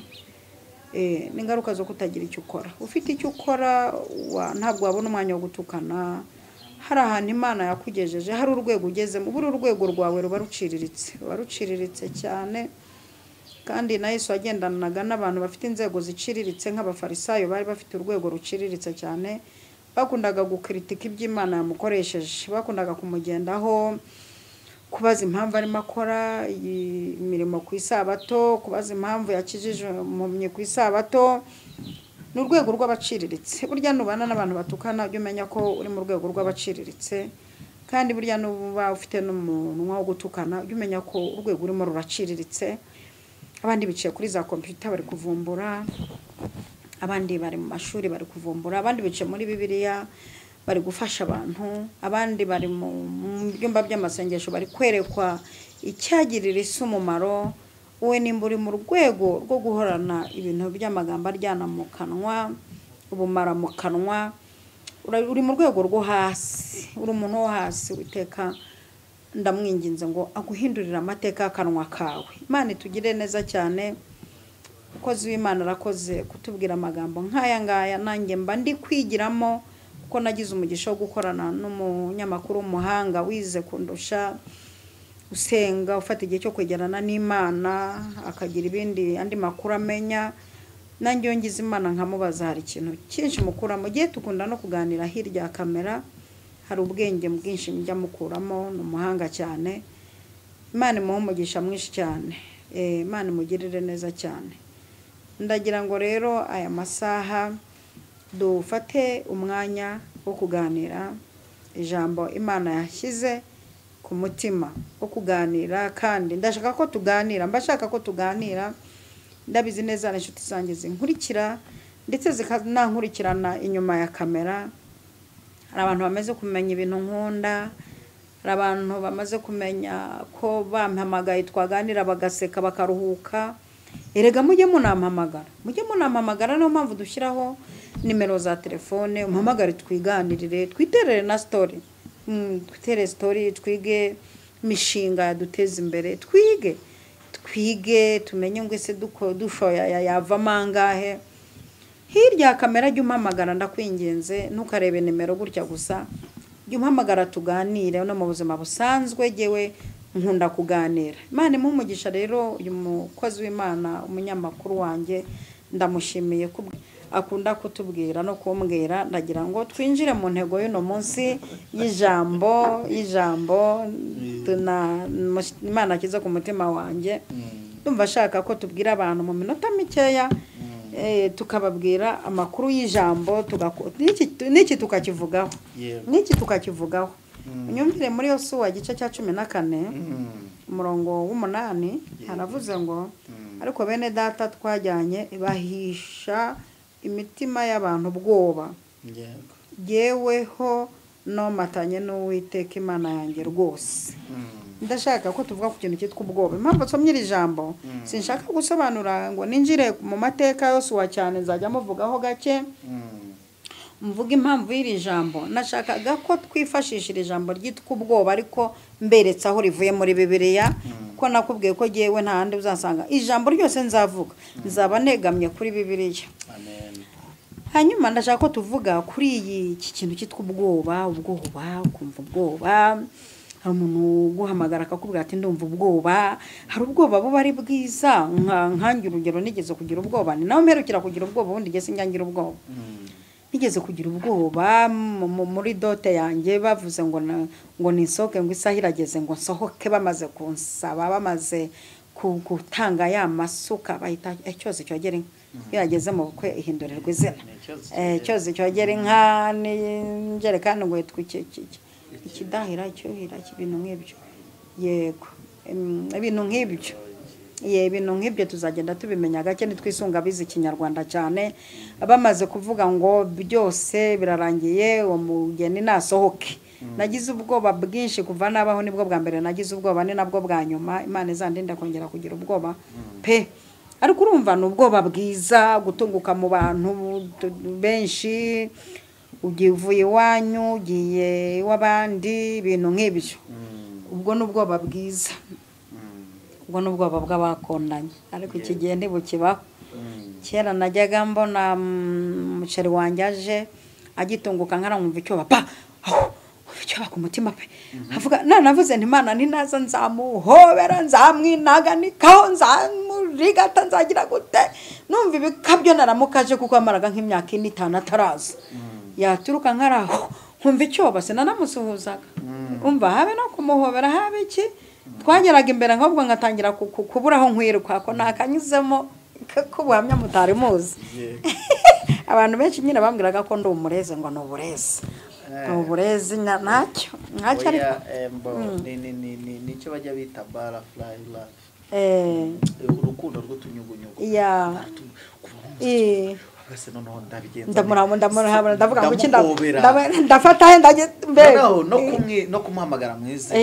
Ni ingaruka zo kutagira icyo ukora. Ufite icyo ukora ntabwo wabona umwanya wo gutukana. Hari ahantu Imana yakugejeje, hari urwego ugezemo, buri urwego rwawe ruba ruciriritse, ruba ruciriritse cyane. Kandi na Yesu yagendanaga n'abantu bafite inzego ziciriritse nk'abafarisayo bari bafite urwego ruciriritse cyane, bakundaga gukritika iby'Imana yamukoresheje, bakundaga kumugendaho, kubaza impamvu arimo akora imirimo ku isabato, kubaza impamvu yakijije impumyi ku isabato. Ni urwego rw'abaciriritse. Burya nubana n'abantu batukana ujye umenya ko uri mu rwego rw'abaciriritse, kandi burya nuba ufite n'umunwa wo gutukana ujye umenya ko urwego urimo ruraciriritse. Abandi bicaye kuri za computer bari kuvumbura, abandi bari mu mashuri bari kuvumbura, abandi bicaye muri Bibiliya bari gufasha abantu, abandi bari mu byumba by'amasengesho bari kwerekwa icyagirira isi umumaro. Wowe nimba uri mu rwego rwo guhorana ibintu by'amagambo aryana mu kanwa, ubumara mu kanwa, uri mu rwego rwo hasi, uri umuntu wo hasi. Uwiteka ndamwinginze ngo aguhindurire amateka y'akanwa kawe. Imana itugire neza cyane. Umukozi w'Imana arakoze kutubwira amagambo nk'aya ngaya, nanjye mba ndi kwigiramo kuko nagize umugisha wo gukorana n'umunyamakuru w'umuhanga wize kundusha, usenga, ufata igihe cyo kwegerana n'Imana, akagira ibindi andi makuru amenya. Nanjye iyo ngize Imana nkamubaza hari ikintu cyinshi mukuramo. Gihe tukunda no kuganira hirya ya kamera, hari ubwenge bwinshi njya mukuramo, ni umuhanga cyane. Imana imuhe umugisha mwinshi cyane. Imana imugirire neza cyane. Ndagira ngo rero aya masaha dufate umwanya wo kuganira ijambo Imana yashyize ku mutima wo kuganira, kandi ndashaka ko tuganira, mbashaka ko tuganira. Ndabizi neza inshuti zanjye zinkurikira ndetse zikanankurikirana inyuma ya kamera. Hari abantu bamaze kumenya ibintu nkunda, hari abantu bamaze kumenya ko bampamagaye twaganira bagaseka bakaruhuka. Erega mujye munampamagara, mujye munampamagara. Niyo mpamvu dushyiraho nimero za telefone, umpamagare twiganirire, twiterere na story, twitere story, twige imishinga yaduteza imbere, twige tumenye ngo ese dushoya yavamo angahe. Hirya ya kamera jya umpamagara, ndakwinginze, ntukarebe nimero gutya gusa, jya umpamagara tuganire no mu buzima busanzwe. Jyewe nkunda kuganira. Imana imuhe umugisha rero uyu mukozi w'Imana, umunyamakuru wanjye, ndamushimiye ko akunda kutubwira no kumbwira. Ndagira ngo twinjire mu ntego y'uno munsi y'ijambo Imana akize ku mutima wanjye. Ndumva ashaka ko tubwira abantu mu minota mikeya. Tukababwira amakuru y'ijambo, n'iki tukakivugaho, n'iki tukakivugaho. Unyumvire muri Yosuwa igice cya 14 umurongo w'8 haravuze ngo ariko bene data twajyanye bahisha imitima y'abantu ubwoba, yeweho nomatanye n'Uwiteka Imana yanjye rwose. Ndashaka ko tuvuga ku kintu cyitwa ubwoba. Impamvu nsomye iri jambo, sinshaka gusobanura ngo ninjire mu mateka Yosuwa cyane, nzajya muvugaho gake, mvuga impamvu y'iri jambo. Nashakaga ko twifashisha iri jambo ryitwa ubwoba, ariko mberetse aho rivuye muri Bibiliya, ko nakubwiye ko jyewe nta handi uzasanga ijambo ryose nzavuga, nzaba negamye kuri Bibiliya. Amen. Hanyuma ndashaka ko tuvuga kuri iki kintu cyitwa ubwoba. Ubwoba, ukumva ubwoba, hari umuntu uguhamagara akakubwira ati ndumva ubwoba. Hari ubwoba buba ari bwiza, nkange urugero nigeze kugira ubwoba, ni nawe mperukira kugira ubwoba, ubundi nge sinjya ubwoba. Nigeze kugira ubwoba muri dote yanjye, bavuze ngo ngo nisohoke, ngo isaha irageze ngo nsohoke, bamaze kunsaba, bamaze gutanga ya masuka bahita icyozi cyogera inka. Iyo yageze mu bukwe ihindurirwa izina, icyozi cyogera inka n'injerekani ngo yitwa ikidahira, icyuhira, ibintu nk'ibyo. Yego, ibintu nk'ibyo. Ibintu nk'ibyo tuzagenda tubimenya gake nitwisunga abize Ikinyarwanda cyane. Bamaze kuvuga ngo byose birarangiye, uwo mugeni nasohoke. Nagize ubwoba bwinshi kuva nabaho, nibwo bwa mbere nagize ubwoba, ni nabwo bwa nyuma. Imana izandinda kongera kugira ubwoba pe. Ariko urumva ni ubwoba bwiza, gutunguka mu bantu benshi, ugiye uvuye iwanyu ugiye iw'abandi, ibintu nk'ibyo. Ubwo ni ubwoba bwiza, ubwo ni ubwoba bw'abakundanye, ariko iki gihe ntibukibaho. Kera najyaga mbona umuceri wanjye aje agitunguka nkaramwumva icyoba pa, icyoba ku mutima pe. Avuga nanavuze nti Imana ninaza nzamuhobera, nzamwinaganikaho, nzamurigata, nzagira gute. Numva ibikabyo naramukaje kuko amaraga nk'imyaka 4 5 ataraza. Yaturuka nkaraho nkumva icyoba, sinanamusuhuzaga. Umva habe no kumuhobera habe iki. Twageraga imbere nkabwo ngatangira kuburaho nkwiruka ko nakanyuzemo kubuhamya mutari muzi. Abantu benshi nyine bambwiraga ko ndi umureze, ngo ni uburezi, uburezi ntacyo ntacyo, ariko nicyo bajya bita butterfly love, urukundo rw'utunyugunyugu. Ndamurabona ndavuga ngo iki ndafata he ndajye mbe no kumuhamagara mu izina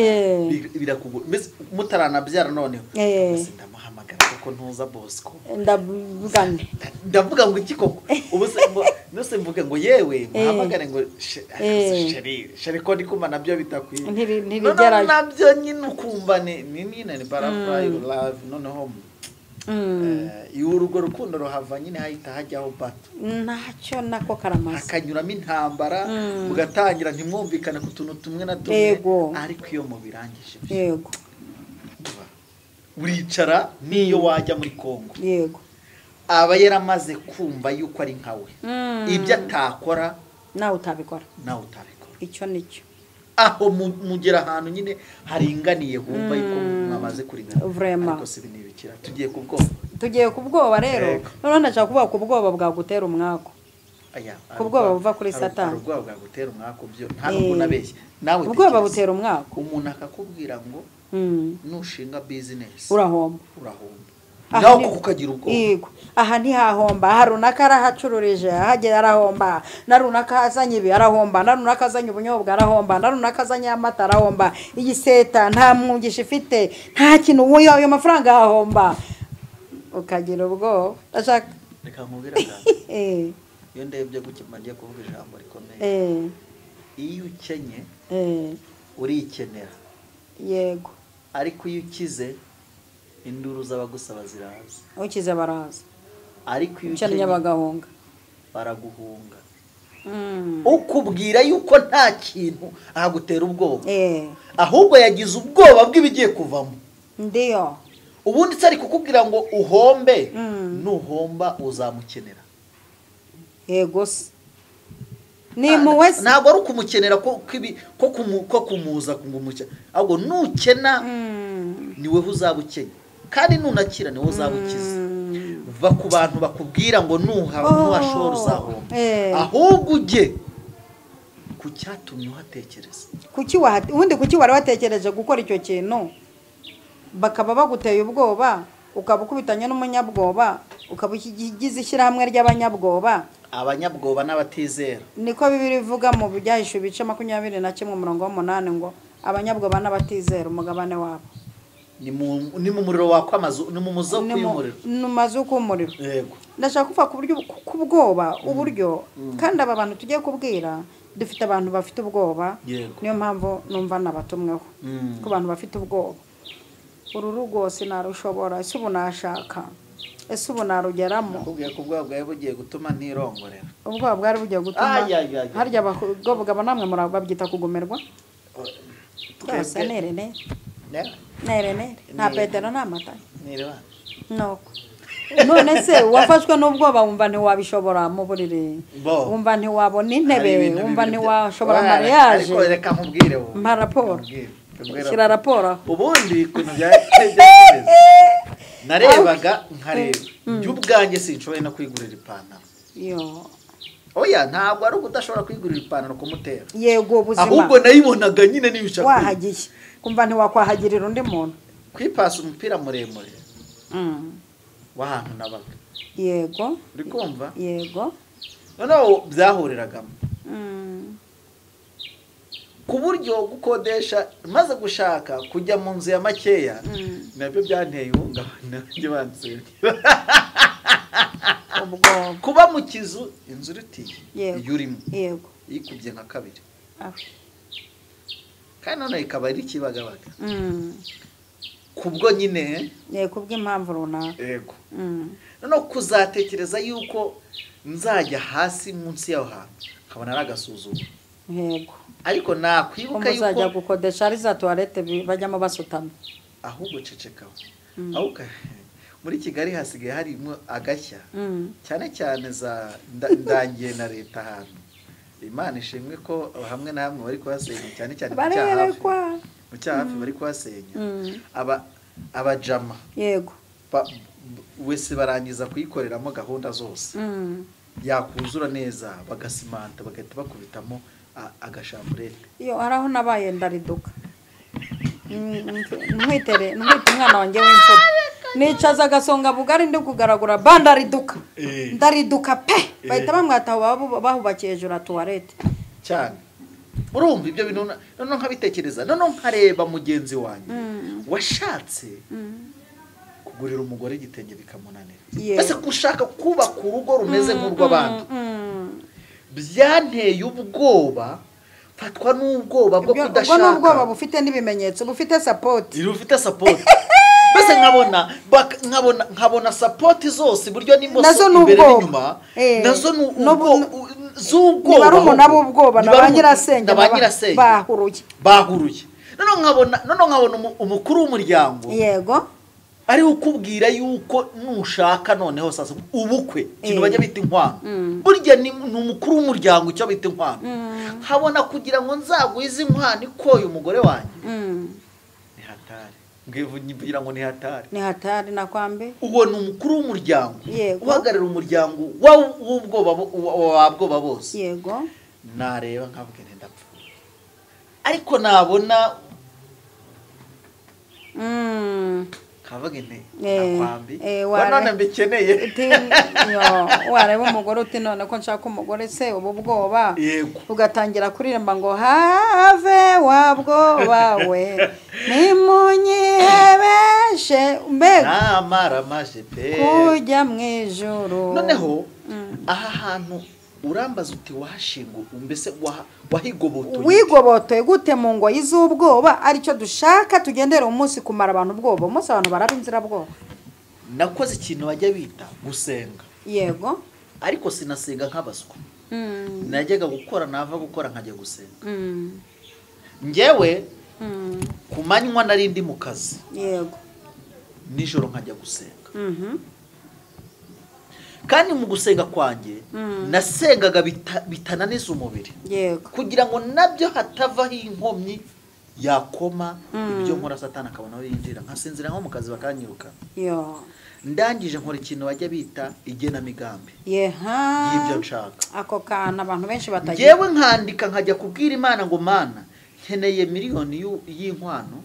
birakugora mutaranabyara. Noneho ndamuhamagara kuko ntuza Bosco, ndavugane ndavuga ngo iki koko ubu se mvuge ngo yewe muhamagare ngo sheri sheri ko ndikuma nabyo bitakwiye ntibigerayo nabyo nyine ukumva ni nyine ni butterfly love. Noneho iyo urugo rukundo ruhava nyine hahita hajyaho bato, ntacyo nako karamaze, hakanyuramo intambara, mugatangira ntimwumvikane ku tuntu tumwe na tumwe, ariko iyo mubirangije yego uricara. Niyo wajya muri Kongo, yego aba yaramaze kumva yuko ari nkawe, ibyo atakora nawe utabikora, nawe utabikora. Icyo nicyo aho mugera ahantu nyine haringaniye humva yuko mwamaze kuringana. Ariko si binibikira tugiye ku bwoba, tugiye ku bwoba rero. Noneho ndashaka kuvuga ku bwoba bwagutera umwaku, ku bwoba buva kuri Satani. Ubwoba bwagutera umwaku byo nta nubwo nabeshye nawe, ubwoba butera umwaku. Umuntu akakubwira ngo nushinga business urahomba, urahomba nawe kukagira ubwoba. Yego, aha ntihahomba, aha runaka arahacururije, ahagera arahomba, na runaka azanye ibi arahomba, na runaka azanye ubunyobwa arahomba, na runaka azanye amata arahomba, iyi seta nta mwungisha ifite, nta kintu, ayo mafaranga ahomba, ukagira ubwoba. Ndashaka reka nkubwire akantu. Iyo ndebye gutya ngiye kuvuga ijambo rikomeye. Iyo ukenye urikenera, yego, ariko iyo ukize induru z'abagusaba ziraza, ukize baraza, ariko iyo ukennye bagahunga, baraguhunga. Ukubwira yuko nta kintu ahagutera ubwoba, ahubwo yagize ubwoba bw'ibigiye kuvamo. Ndiyo, ubundi se ari kukubwira ngo uhombe, nuhomba uzamukenera. Yego se ni impuhwe se, ntabwo ari ukumukenera ko kumuza kungumuke, ahubwo nukena ni wewe uzaba ukennye, kandi nunakira ni wowe uzaba ukize. Va ku bantu bakubwira ngo nuhashora uzahomba, ahubwo ujye ku cyatumye uhatekereza. Ubundi kuki wari watekereje gukora icyo kintu, bakaba baguteye ubwoba, ukaba ukubitanye n'umunyabwoba, ukaba ugize ishyirahamwe ry'abanyabwoba. Abanyabwoba n'abatizera. Niko Bibiliya ivuga mu Byahishuwe ibice 21 umurongo wa 8 ngo abanyabwoba n'abatizera umugabane wabo ni mu muriro waka amazu, ni mu muzuko y'umuriro. Ni mu mazuko y'umuriro. Yego. Ndashaka kuvuga ku buryo kubwoba uburyo kandi aba bantu tugiye kubwira dufite abantu bafite ubwoba. Niyo mpamvu numva nabatumweho ku bantu bafite ubwoba. Uru rugo sinarushobora, ese ubu nashaka, ese ubu narugeramo. Nakubwiye ko ubwoba bwari bugiye gutuma ntirongorera. Ubwoba bwari bugiye gutuma harya abagabo namwe babyita kugumirwa. Twese nerene nerene nta Petero nta Matayo nuko. None se wafashwe n'ubwoba wumva ntiwabishobora mu buriri, wumva ntiwabona intebe, wumva ntiwashobora mariage. Ariko reka nkubwire wowe, mpa raporo, shyira raporo. Ubundi ukuntu byari narebaga nkareba njye ubwanjye sinshoboye no kwigurira ipantaro. Oya, ntabwo ari ukudashobora kwigurira ipantaro kumutera. Yego, ubuzima. Ahubwo nayibonaga nyine nibishaka. Wahagiye kumva ntiwakwahagirira undi muntu. Kwipasa umupira muremure w'ahantu nabaga. Yego. Uri kumva? Yego. Noneho byahuriragamo ku buryo gukodesha maze gushaka kujya mu nzu ya makeya nabyo byanteye ihungabana ry'abantu. Kuba mu kizu inzu urutiye iyo urimo yikubye nka kabiri, kandi none ikaba ari Kibagabaga kubwo nyine kubw'impamvu runaka. Yego. Noneho kuzatekereza yuko nzajya hasi munsi yaho hantu nkabona ari agasuzuguro. Yego. Ariko nakwibuka yuko muzajya gukodesha ari za toilette bajyamo basutama. Ahubwo cecekaho. Ahubwo muri Kigali hasigaye harimo agashya cyane cyane za ndangiye na leta ahantu. Imana ishimwe ko hamwe na hamwe bari kuhasenya, cyane cyane mu cyahafi bari kuhasenya. Abajama yego wese barangiza kuyikoreramo gahunda zose, yakuzura neza bagasimanta bagahita bakubitamo agashamburete. Iyo haraho nabaye ndariduka ntwitere ntwite umwana wanjye w'imfura, nicaza agasonga bugari ndi kugaragura bandariduka ndariduka pe, bahita bamwataho bahubakiye hejuru ya toilette cyane. Urumva ibyo bintu noneho nkabitekereza, noneho nkareba mugenzi wanjye washatse kugurira umugore igitenge bikamunanira, mbese gushaka kubaka urugo rumeze nk'urw'abandi byanteye ubwoba. Fatwa n'ubwoba bwo kudashaka. Ubwo n'ubwoba bufite n'ibimenyetso, bufite support. Bufite support. Mbese nkabona support zose buryo n'imoso imbere n'inyuma, nazo z'ubwoba. Barumuna b'ubwoba na ba nyirasenge bahuruye. Noneho nkabona umukuru w'umuryango. Yego. Ari ukubwira yuko nushaka noneho sasa ubukwe kintu bajya bita inkwano. Burya ni umukuru w'umuryango icyo bita inkwano. Nkabona kugira ngo nzagwize inkwano ikoye umugore wanjye. Ni hatari. Ngivugira ngo ni hatari. Ni hatari nakwambe. Uwo ni umukuru w'umuryango. Uhagarara umuryango w'ubwoba wabwoba bose. Yego. Nareba nkavuga nti ndapfuye. Ariko nabona kavuga nti nakwambi none mbikeneye. Wareba umugore uti none ko nshaka umugore se ubu bwoba, ugatangira kuririmba ngo have wabwoba we nimunyihebeshe mbega namara maje pe kujya mu ijuru. Noneho aha hantu urambaza uti wahashinga mbese wahigobotoye, wigobotoye gute mu ngoyi z'ubwoba? Aricyo dushaka, tugendera umunsi kumara abantu ubwoba. Umunsi abantu baraba inzirabwoba. Nakoze ikintu bajya bita gusenga. Yego. Ariko sinasenga nk'abaswa. Najyaga gukora nava gukora nkajya gusenga. Njyewe ku manywa nari ndi mu kazi. Yego. Nijoro nkajya gusenga. Kandi mu gusenga kwanjye nasengaga bitananiza umubiri. Yego. Kugira ngo nabyo hatavaho inkomyi Yakoma ibyo nkora, Satani akabona aho yinjira, nkasinzira nko mu kazi bakanyirukana. Yo. Ndangije nkora ikintu bajya bita igenamigambi Yeha. y'ibyo nshaka. Ako kantu abantu benshi batagira. Ngewe nkandika, nkajya kubwira Imana ngo: "Mana, nkeneye miliyoni y'inkwano,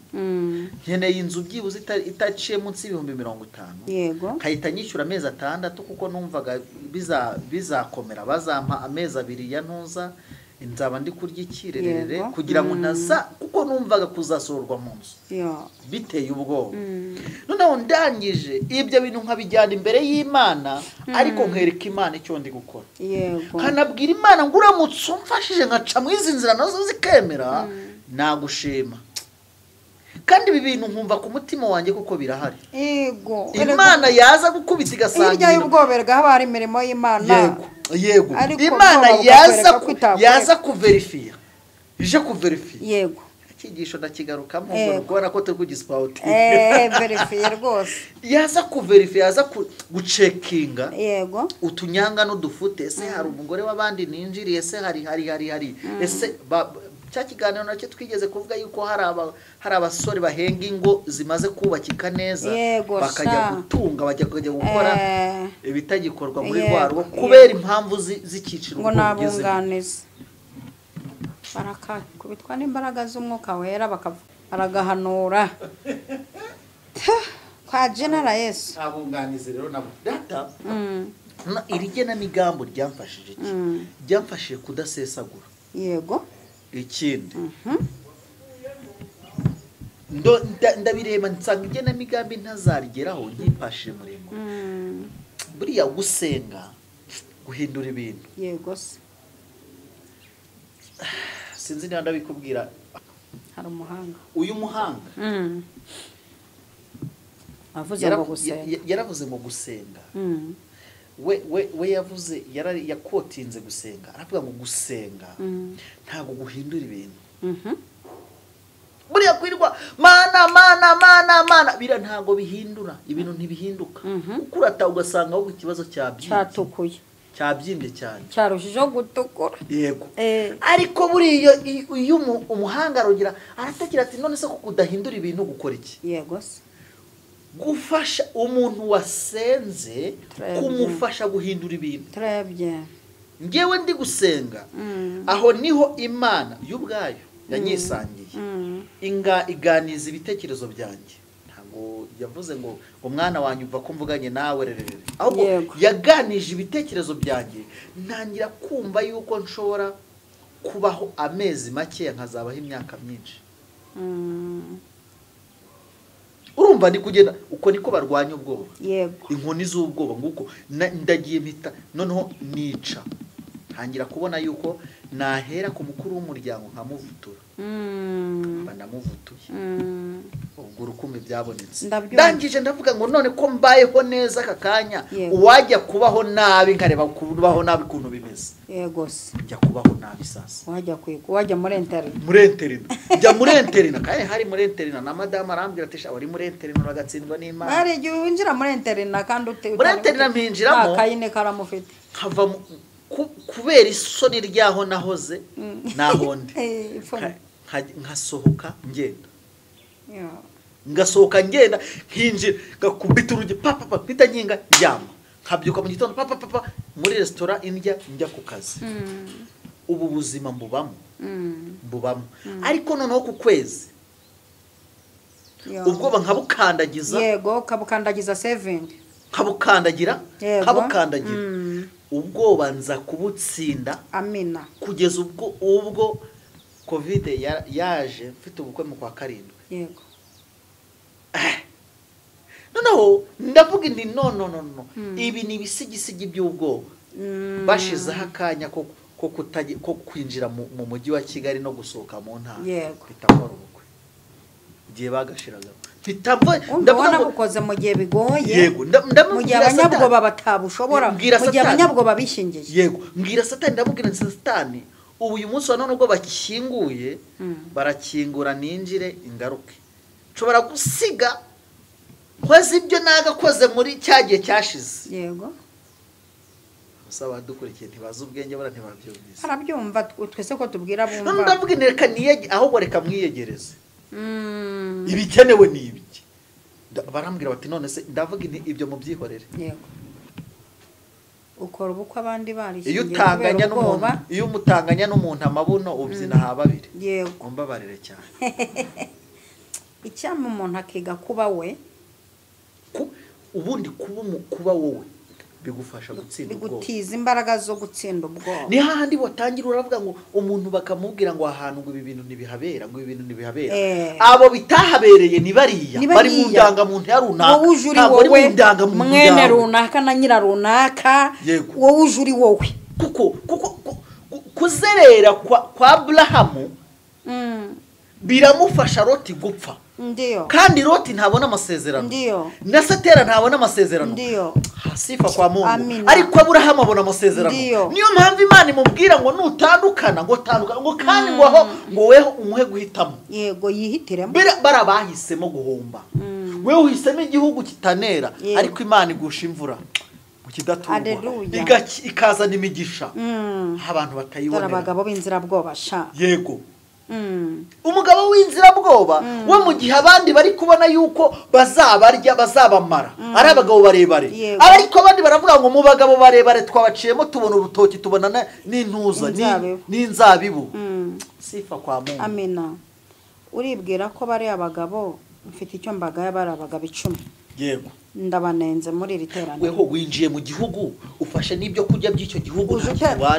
nkeneye inzu byibuze itaciye munsi y'ibihumbi 50," nkahita nyishyura amezi 6, kuko numvaga bizakomera, bazampa amezi 2 ya ntuza, nzaba ndi kurya ikirerere, kugira ngo ntaza, kuko numvaga kuzasohorwa mu nzu Yo. biteye ubwoba. Noneho ndangije ibyo bintu nkabijyana imbere y'Imana, ariko nkereka Imana icyo ndi gukora, nkanabwira Imana ngo: "Uramutse umfashije nkaca mu izi nzira nazo zikemera, nagushima." Kandi ibi bintu nkumva ku mutima wanjye kuko birahari. Imana yaza gukubita igasanga Hirya y'ubwoba haba hari imirimo y'Imana. Yego. Ariko Imana ubwoba yaza bukakwereka ko itakwereka. Yaza kuverifiya, ije kuverifiya. Icyigisho ndakigarukamo ngo kubona ko turi kugisipawuti. Verifiye rwose. Yaza kuverifiya, yaza gucekinga utunyanga n'udufute. Ese hari umugore w'abandi ninjiriye? Ese hari ese cya kiganiro nacyo twigeze kuvuga yuko hari abasore bahenga ingo zimaze kubakika neza, bakajya gutunga, bajya kujya gukora ibitagikorwa muri rwa rugo kubera impamvu z'icyiciro Ngo ubwo bugezemo. Nabunganizi barakubitwa n'imbaraga z'Umwuka Wera, baragahanura kwa Jenara Yesu. Abunganizi rero nabo data iri genamigambi ryamfashije iki? Ryamfashije kudasesagura. Ikindi, ndabireba nsanga igenamigambi ntazarigeraho nkipashije muremure. Buriya gusenga guhindura ibintu. Yego se. Sinzi niba ndabikubwira. Hari umuhanga. Uyu muhanga Avuze ngo gusenga. Yaravuze ngo gusenga, we yavuze yakotinze gusenga, aravuga ngo gusenga ntabwo guhindura ibintu. Buriya kwirwa "Mana, Mana, Mana, Mana" biriya ntabwo bihindura ibintu, ntibihinduka, kuko urataha ugasanga ahubwo ikibazo cyabyimbye. Cyatukuye. Cyabyimbye cyane. Cyarushijeho gutukura. Yego. Ariko buriya iyo umuhanga arongera aratekera ati: "None se ko kudahindura ibintu, gukora iki?" Yego se. Gufasha umuntu wasenze Très bien. kumufasha guhindura ibintu. Très bien. Ngewe ndi gusenga, aho niho Imana y'ubwayo yanyisangiye, inga iganiza ibitekerezo byanjye. Ntabwo yavuze ngo "Umwana wanjye, uva ko mvuganye nawe rerere", ahubwo yaganije ibitekerezo byanjye, ntangira kumva yuko nshobora kubaho amezi makeya nkazabaho imyaka myinshi. Urumva ni kugenda uko niko barwanya ubwoba. Inkoni z'ubwoba nguko ndagiye mpita noneho nica, ntangira kubona yuko nahera ku mukuru w'umuryango nkamuvutura. Mba ndamuvutuye. Ubwo urukumbi byabonetse. Ndabyumva. Ndangije ndavuga ngo: "None ko mbayeho neza aka kanya, uwajya kubaho nabi nkareba kubaho nabi ukuntu bimeze." Yego se. Njya kubaho nabi sasa. Wajya kwiga, wajya muri internat. Muri internat, njya muri internat, kandi hari muri internat na madamu arambwira ati: "Sha, wari muri internat uragatsindwa n'Imana." Hari igihe winjira muri internat kandi Muri internat mpinjiramo. Nta kayi n'ikaramu ufite. Nkava kubera isoni ryaho nahoze naho ndi. Ipfunwe. Nkasohoka ngenda, ngasohoka ngenda, nkinjira ngakubita urugi pa pa pa, mpita nkinga, ndyama, nkabyuka mu gitondo pa pa pa pa muri resitora indya, njya ku kazi. Ubu buzima mbubamo, mbubamo, ariko noneho ku kwezi ubwoba nkabukandagiza. Yego, kabukandagiza saving. Nkabukandagira, nkabukandagira. Ubwoba nza kubutsinda. Amina. Kugeza ubwo COVID yaje mfite ubukwe mu kwa karindwi. Noneho ndavuga nti: "No, no, no, no, ibi ni ibisigisigi by'ubwoba." Bashizeho akanya ko kwinjira mu mujyi wa Kigali no gusohoka mu ntara, mpita nkora ubukwe igihe bagashiragaho, mpita Umva, ndavuga ngo wanabukoze mu gihe bigoye, Yego, mu gihe ndamubwira abanyabwoba Satani. batabushobora, Mbwira mu gihe Satani. abanyabwoba bishingiye. Yego, mbwira Satani, ndamubwira nti: "Satani, ubu uyu munsi wa none ubwo bakinguye, barakingura ninjire ingaruke, nshobora gusiga nkoze ibyo nagakoze muri cya gihe cyashize." Gusa abadukurikiye ntibazi ubwenge, bara ntibabyumvise. Barabyumva, twese ko tubwira None bumva. ndavuga nti: "Reka ahubwo reka mwiyegereze." Ibikenewe ni ibiki? Barambwira bati none se ndavuga ibyo mu byihorere. Yego. Ukora ubukwe abandi barishingiye. Iyo umutanganya n'umuntu amabuno ubyina ha babiri. Yego. Umbabarire cyane. Icyama umuntu akiga kuba we, ubundi kuba wowe bigufasha gutsinda ubwoba, bigutiza imbaraga zo gutsinda ubwoba. Ni hahandi watangira uravuga ngo umuntu bakamubwira ngo ahantu ngo ibi bintu ntibihabera, ngo ibi bintu ntibihabera. Abo bitahabereye ni bariya bari mu ndangamuntu ya runaka, ntabwo bari mu ndangamuntu mwene runaka na nyira runaka. Wowe uje uri wowe, kuko kuzerera kwa Abrahamu biramufasha Loti gupfa. Ndiyo. Kandi Loti ntabona amasezerano. Ndiyo. Na Satera ntabona amasezerano. Ndiyo. Hasifa kwa Mungu. Ariko Aburahamu abona amasezerano. Niyo mpamvu Imana imubwira ngo nutandukana ngo tandukana, ngo kandi ngo aho ngo weho umuhe guhitamo. Yego, yihitiremo. Barabahisemo guhomba. Wewe uhisemo igihugu kitanera, ariko Imana igusha imvura mu kidaturwa. Ikazana imigisha. Abantu batayibonera. Abagabo b'inzirabwoba sha. Yego. Umugabo w'inzirabwoba we mu gihe abandi bari kubona yuko bazabarya bazabamara ari abagabo barebare, ariko abandi baravuga ngo mu bagabo barebare twabaciyemo tubona urutoki, tubona n'intuza n'inzabibu. Sifa kwa Mungu. Amina. Uribwira ko bari abagabo mfite icyo mbagaya, bari abagabo 10. Yego. Ndabanenze muri iri teraniro. Weho winjiye mu gihugu ufashe n'ibyo kurya by'icyo gihugu,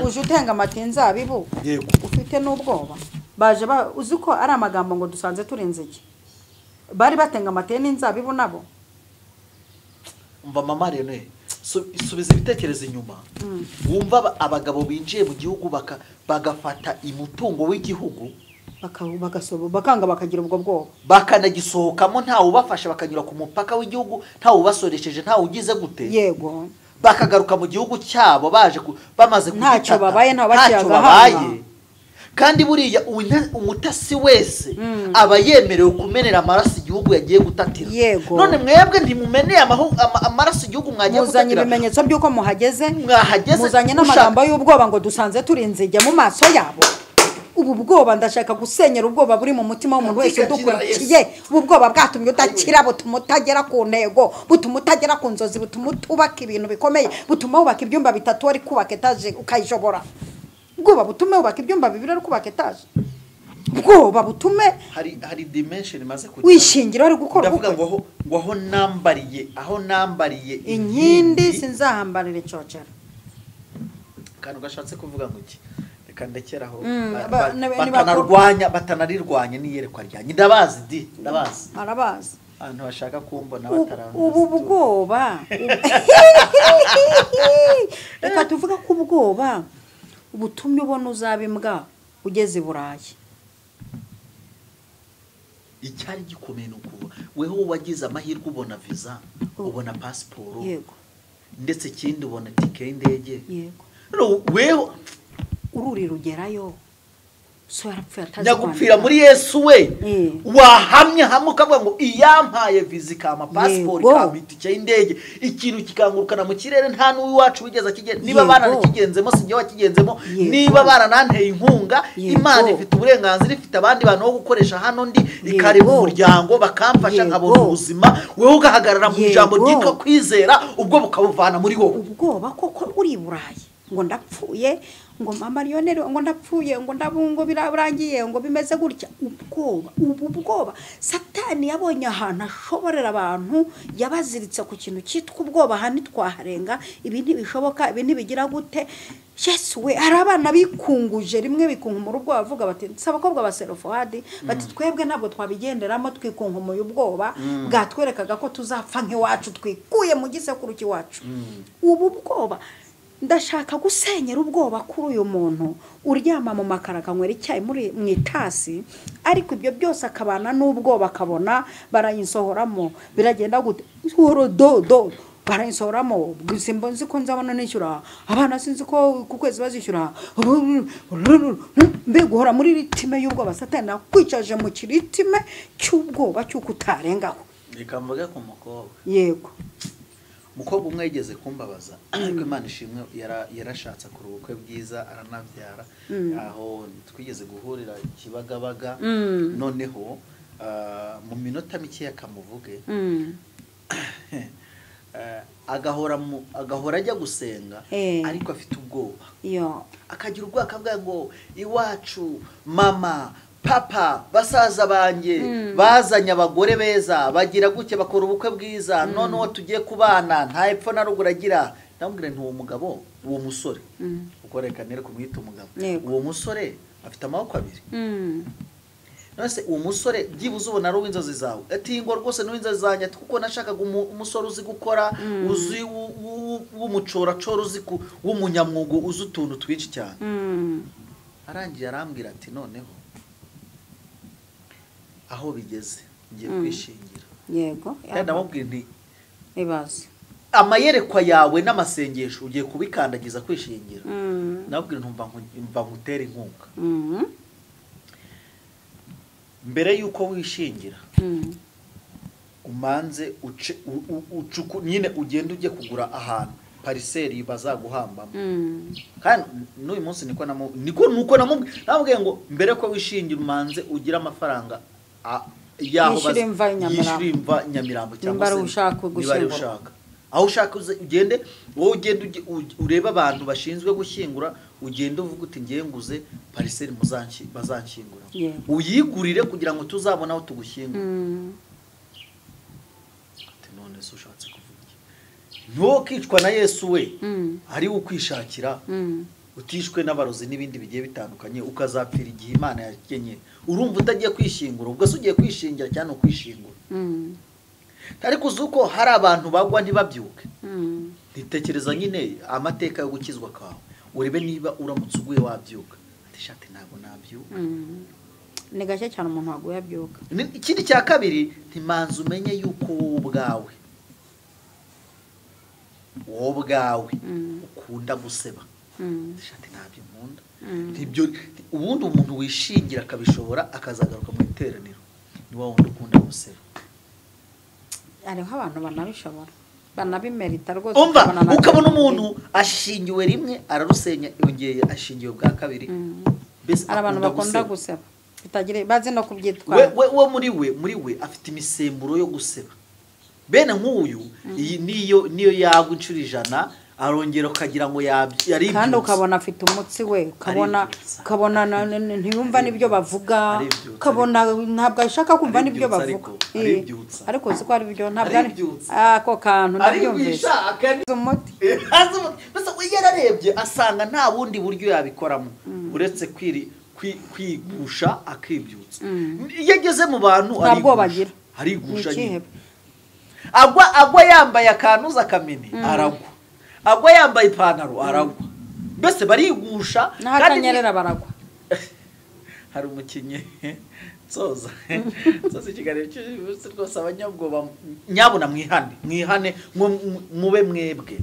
uje utenga amata inzabibu. Yego. Ufite n'ubwoba. Baje uzi ko ari amagambo ngo dusanze turinze iki, bari batenga amata n'inzabibu nabo. Umva mama Rene, subiza ibitekerezo inyuma. Wumva abagabo binjiye mu gihugu bagafata imutungo w'igihugu, bakanga bakagira ubwo bwoba, bakanagisohokamo ntawe ubafasha, bakanyura ku mupaka w'igihugu ntawe ubasoresheje, ntawe ugize gute. Yego. Bakagaruka mu gihugu cyabo baje bamaze kugitata, ntacyo babaye, ntacyo babaye. Kandi buriya umutasi wese aba yemerewe kumenera amaraso igihugu yagiye gutatira. Yego. None mwebwe ntimumeneye amaraso igihugu mwagiye gutatira. Muzanye ibimenyetso by'uko muhageze, mwahageze, muzanye n'amagambo y'ubwoba ngo dusanze turinze ijya mu maso yabo. Ubu bwoba ndashaka gusenyera ubwoba buri mu mutima w'umuntu wese udukurikiye. Ubu bwoba bwatumye udakira, butuma utagera ku ntego, butuma utagera ku nzozi, butuma utubaka ibintu bikomeye, butuma wubaka ibyumba 3 wari kubaka etaje ukayishobora. Ubwoba butume ubaka ibyumba 2 ari kubaka etaje. Ubwoba butume hari dimension imaze kugira wishingira ari gukora. Ndavuga ngo aho nambariye, aho nambariye inkindi sinzahambarira icocera. Kantu gashatse kuvuga ngo iki? Reka ndekeraho. Batanarwanya, batanarirwanya niyerekwa ryanjye. Ndabazi di, ndabazi. Arabazi. Abantu bashaka kumbona batarangiza. Ubu bwoba. Reka tuvuga ko ubwoba ubutumye ubona uzaba imbwa ugeze i Burayi. Icyari gikomeye ni ukuba weho wagize amahirwe ubona visa, ubona pasiporo, yego, ndetse ikindi ubona tike y'indege. Yego. Weho ururi rugerayo, so yarapfuye atazi nyagupfira muri Yesu we. Wahamya hamwe ukavuga ngo iyampaye visa ikama pasiporo ikama itike y'indege, ikintu kikangurukana mu kirere nta n'uwacu wigeze akigenda. Niba baranakigenzemo sinjye wakigenzemo, niba barananteye inkunga, Imana ifite uburenganzira, ifite abandi bantu bo gukoresha hano ndi, ikareba umuryango bakamfasha nkabona ubuzima. Wewe ugahagarara mu ijambo ryitwa kwizera, ubwo bukabuvana muri wowe. Ubwoba koko uri i Burayi ngo ndapfuye, ngo mama Lionel ngo ndapfuye, ngo ndabungo birarangiye, ngo bimeze gutya. Ubwoba, ubu bwoba Satani yabonye ahantu ashoborera abantu, yabaziritse ku kintu cyitwa ubwoba. Hano twaharenga, ibi ntibishoboka, ibi ntibigira gute. Yesu we, hari abana bikunguje rimwe bikunkumura ubwoba, bavuga bati abakobwa ba Serofohadi bati twebwe ntabwo twabigenderamo, twikunkumura ubwoba bwatwerekaga ko tuzapfa nk'iwacu, twikuye mu gisekuru cy'iwacu. Ubu bwoba ndashaka gusenyera ubwoba kuri uyu muntu uryama mu makara akanywera icyayi muri mu itasi, ariko ibyo byose akabana n'ubwoba, akabona barayinsohoramo biragenda gute, do do barayinsohoramo, simba nzi ko nzabona nishyura abana, sinzi ko ku kwezi bazishyura, mbe guhora muri ritime y'ubwoba. Satani akwicaje mu kiritime cy'ubwoba cy'uko utarengaho. Reka mvuge ku mukobwa. Yego. Umukobwa umwe yigeze kumbabaza, ariko Imana ishimwe yarashatse akora ubukwe bwiza aranabyara. Aho twigeze guhurira Kibagabaga, noneho Mu minota mike yakamuvuge agahora ajya gusenga ariko afite ubwoba. Akagira ubwoba akavuga ngo iwacu mama papa basaza banjye bazanye abagore beza bagira gutya bakora ubukwe bwiza none uwo tugiye kubana nta epfo na ruguru agira. Ndamubwira nti uwo mugabo uwo musore uko reka nere kumwita umugabo uwo musore afite amaboko abiri. None uwo musore byibuze ubona ari uw'inzozi zawe ati ngo rwose n'uw'inzozi zanjye kuko nashakaga umusore uzi gukora uzi w'umucoracora uzi w'umunyamwuga uzi utuntu twinshi cyane. Arangiye arambwira ati noneho aho bigeze ngiye kwishingira. Yego. Ndamubwira nti ibaze amayerekwa yawe n'amasengesho ugiye kubikandagiza kwishingira. Ndamubwira ntumva nkutere inkunga. Mbere yuko wishingira umanze ucuku nyine ugende ujye kugura ahantu pariseri bazaguhambamo. Kandi n'uyu munsi niko nuko namubwiye ngo mbere ko wishingira umanze ugira amafaranga yaho yishyura imva Nyamirambo cyangwa se ushaka aho ushaka ugende wowe ugende urebe abantu bashinzwe gushyingura ugende uvuga uti ngiye nguze pariseri bazanshyingura uyigurire kugira ngo tuzabone aho tugushyingura. Ati none se ushatse kuvuga iki? Ntukicwa na Yesu we ari ukwishakira utishwe n'abarozi n'ibindi bigiye bitandukanye ukazapfira igihe Imana yagenye. Urumva utagiye kwishingura ubwo se ugiye kwishingira cyane ukwishingura. Ariko uzi uko hari abantu bagwa ntibabyuke. Nitekereza nyine amateka yo gukizwa kwawe urebe niba uramutse uguye wabyuka. Ati shati ntabwo nabyuka. Ni gake cyane umuntu waguye abyuka. Ikindi cya kabiri ntimanze umenye yuko wowe ubwawe ukunda guseba. Shati ntabyo nkunda. Ibyo ubundi umuntu wishingira akabishobora akazagaruka mu iteraniro ni wa wundi ukunda guseba. Hariho abantu banabishobora banabimerita rwose. Ukabona umuntu ashingiwe rimwe ararusenya yongeye ashingiwe bwa kabiri. Mbese abantu bakunda guseba bitagire bazi no kubyitwara. We muri we afite imisemburo yo guseba. Bene nk'uyu iyi niyo yagwa inshuro 100 arongera ukagira ngo yari kandi ukabona afite umutsi we ukabona ntiyumva nibyo bavuga ukabona ntabwo ashaka kumva nibyo bavuga ariko uzi ko ari byo ntabwo ari ako kantu ndabyumvise umuti bese yararebye asanga nta bundi buryo yabikoramo uretse kwigusha akibyutsa. Iyo ageze mu bantu arigusha nyine agwa yambaye akantuza akamene aragwa agwa yambaye ipantaro aragwa mbese barigusha kandi nyerera baragwa. Hari umukinyi nsoza ikiganiro cy'umunsi rwose abanyabwoba nyabona mwihane mube mwebwe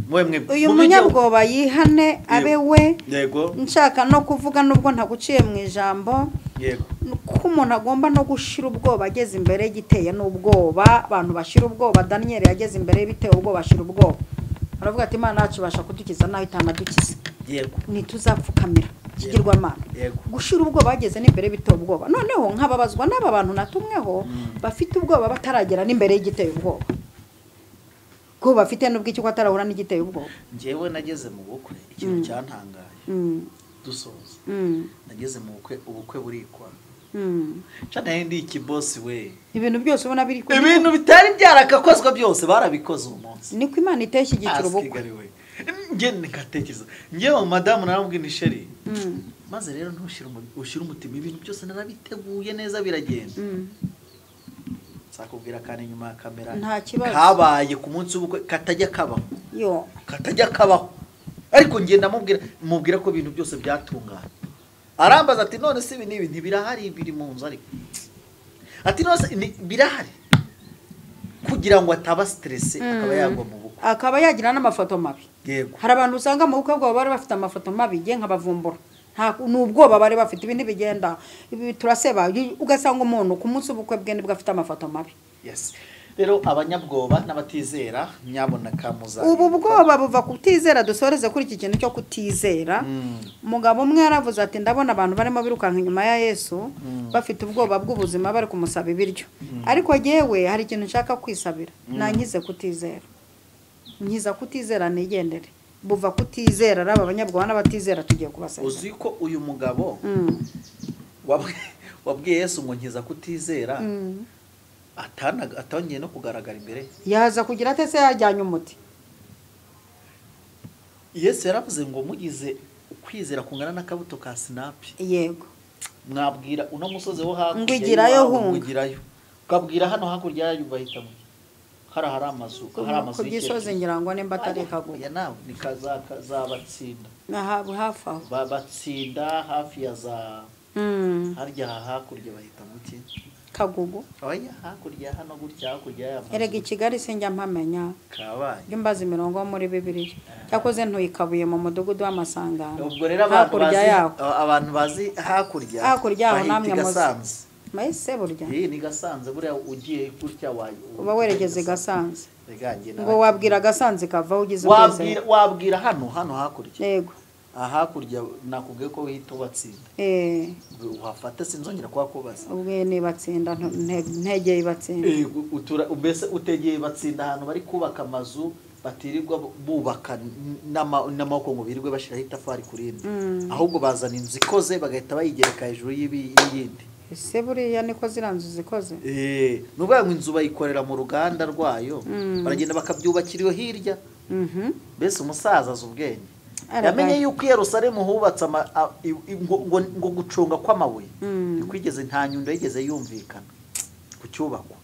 uyu munyabwoba yihane abe we. Yego. Nshaka no kuvuga nubwo ntaguciye mu ijambo. Yego. Ko umuntu agomba no gushira ubwoba ageze imbere y'igiteye n'ubwoba. Abantu bashira ubwoba. Daniel yageze imbere y'ibiteye ubwoba ashira ubwoba aravuga ati Imana yacu ibasha kudukiza naho itanadukiza. Yego. Ntituzapfukamira ikigirwamana. Gushira ubwoba bageze n'imbere biteye ubwoba. Noneho nkababazwa n'aba bantu natumweho bafite ubwoba bataragera n'imbere y'igiteye ubwoba. Ko bafite n'ubwo atarahura n'igiteye ubwoba. Njyewe nageze mu bukwe ikintu cyantangaye. Dusoza. Nageze mu bukwe ubukwe burikwa. Cyane ndi iki boss we. Ibintu byose ubona biri ku ibintu bitari byarakakozwe byose barabikoze umunsi. Niko Imana iteshyigikira ubukwe. Nge nkatekereza ngewe madamu naramubwiye ni sheri. Maze rero ntushira ushira umutima ibintu byose narabiteguye neza biragenda. Nzakubwira kandi nyuma ya kamera kabaye ku munsi w'ubukwe katajya kabaho. Yo katajya kabaho. Ariko nge ndamubwira mubwira ko ibintu byose byatunganye. Arambaza ati none se ibi nibi ntibirahari biri mu nzu ariko. Ati none se birahari kugira ngo ataba stress akaba yagwa mu bukwe. Akaba yagira n'amafoto mabi. Yego. Hari abantu usanga mu bukwe bwabo bari bafite amafoto mabi nge nkabavumbura. Nta nubwoba bari bafite ibindi bigenda turaseba ugasanga umuntu ku munsi ubukwe bwe nibwo afite amafoto mabi. Yes. Rero abanyabwoba n'abatizera nyaboneka muza. Ubu bwoba buva kutizera. Dusoreze kuri iki kintu cyo kutizera. Umugabo umwe yaravuze ati ndabona abantu barimo birukanka inyuma ya Yesu bafite ubwoba bw'ubuzima bari kumusaba ibiryo, ariko yewe hari ikintu nshaka kwisabira, nankize kutizera, nkiza kutizera nigendere. Buva kutizera raba abanyabwoba n'abatizera tugiye kubasaba. Uzi ko uyu mugabo wabwiye Yesu ngo nkiza kutizera atongeye no kugaragara imbere, yaza kugira ate se yajyanye umuti? Yesu yaravuze ngo mugize ukwizera kungana n'akabuto ka sinapi, yego, mwabwira uno musozi wo hakurya ngo igirayo hunga, ngigirayo, ukabwira hano hakurya yayo bahita mu hari amazu, hari amazu ku gisozi ngira ngo nimba atari kagugu ya nawe ni kazabatsinda hafi aho babatsinda hafi ya za harya hakurya bahita muki Kagugu. Oya hakurya hano gutya hakurya ya mazu. Erega i Kigali sinjya mpamenya. Kabaye. Imbaza imirongo muri Bibiliya. Cyakoze ntuyikabuye mu mudugudu w'amasangano. Ubwo rero abantu bazi hakurya. Hakurya aho namwe muzi. Maise burya. Iyi ni Gasanze buriya ugiye gutya wayo. Uba werekeze Gasanze. Ngo wabwira Gasanze kava ugize ubweze. Wabwira hano hakurya. Yego. Hakurya nakubwiye ko uhita ubatsinda. Uhafata sinzongera kuhakubaza. Ubwe ni batsinda ntegeye ibatsinda. Utura mbese utegeye batsinda ahantu bari kubaka amazu batirirwa bubaka n'amaboko ngo birirwe bashiraho itafari kurindi. Ahubwo bazana inzu ikoze bagahita bayigereka hejuru y'iyindi. Ese buriya niko ziranzu zikoze? Nuvuga ngo inzu bayikorera mu ruganda rwayo, baragenda bakabyubakira iyo hirya. Mbese umusaza azi ubwenge. Yamenye yuko Yerusalemu hubatse ngo gucunga kw'amabuye ntikwigeze, nta nyundo yigeze yumvikana ku cyubakwa.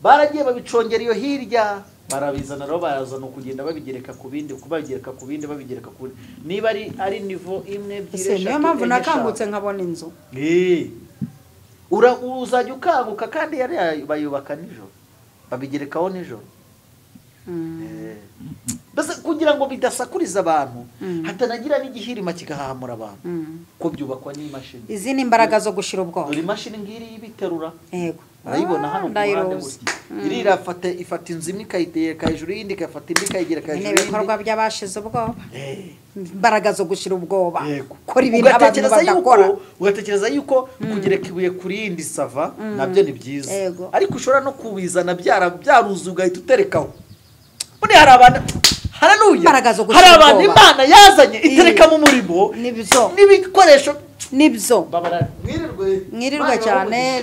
Baragiye babicongera iyo hirya, barabizana rero barazana kugenda babigereka ku bindi, kubagereka ku bindi, babigereka ku bindi. Niba ari nivo imwe ebyiri eshatu, niyo mpamvu nakangutse nkabona inzu. Uzajya ukanguka kandi yari bayubaka nijoro, babigerekaho nijoro. Mbese kugira ngo bidasakuriza abantu, hatanagira n'igihirima kigahamura abantu, ko byubakwa n'imashini. Izi ni imbaraga zo gushira ubwoba. Dore imashini ngiri ibiterura. Yego. Urayibona hano ku ruhande gutya. Iri irafata ifata inzu imwe ikayitereka hejuru y'indi, ikafata indi ikayigereka hejuru y'indi. Ibikorwa by'abashize ubwoba. Imbaraga zo gushira ubwoba. Kora ibintu abantu badakora. Ugatekereza yuko kugereka ibuye kuri yindi sava nabyo ni byiza. Ariko ushobora no kubizana byaruzuye ugahita uterekaho. Bune hari abantu haleluya, hari abantu Imana yazanye itereka mu murimo n'ibikoresho nibyo. Mwirirwe cyane,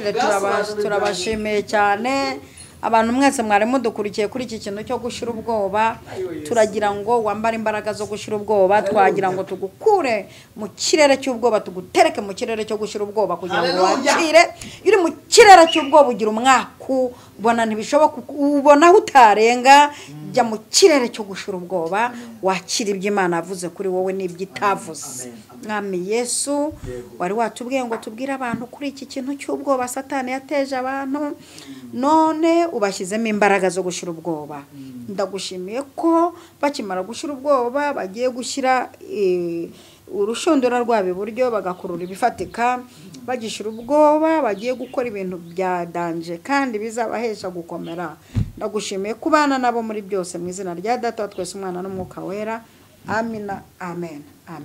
turabashimiye cyane abantu mwese mwari mudukurikiye kuri iki kintu cyo gushira ubwoba. Turagira ngo wambare imbaraga zo gushira ubwoba, twagira ngo tugukure mu kirere cy'ubwoba tugutereke mu kirere cyo gushira ubwoba kugira ngo wakire. Uri mu kirere cy'ubwoba ugira umwaku, ubona ntibishoboka, ubona aho utarenga. Jya mu kirere cyo gushira ubwoba, wakira ibyo Imana yavuze kuri wowe n'ibyo itavuze. Mwami Yesu, wari watubwiye ngo tubwire abantu kuri iki kintu cy'ubwoba Satani yateje abantu, none ubashyizemo imbaraga zo gushira ubwoba. Ndagushimiye ko bakimara gushira ubwoba bagiye gushyira urushundura rwabo iburyo, bagakurura ibifatika. Bagishira ubwoba bagiye gukora ibintu bya danje kandi bizabahesha gukomera. Ndagushimiye kubana nabo muri byose mu izina rya Data wa twese, Umwana n'Umwuka Wera. Amina, amen, amen.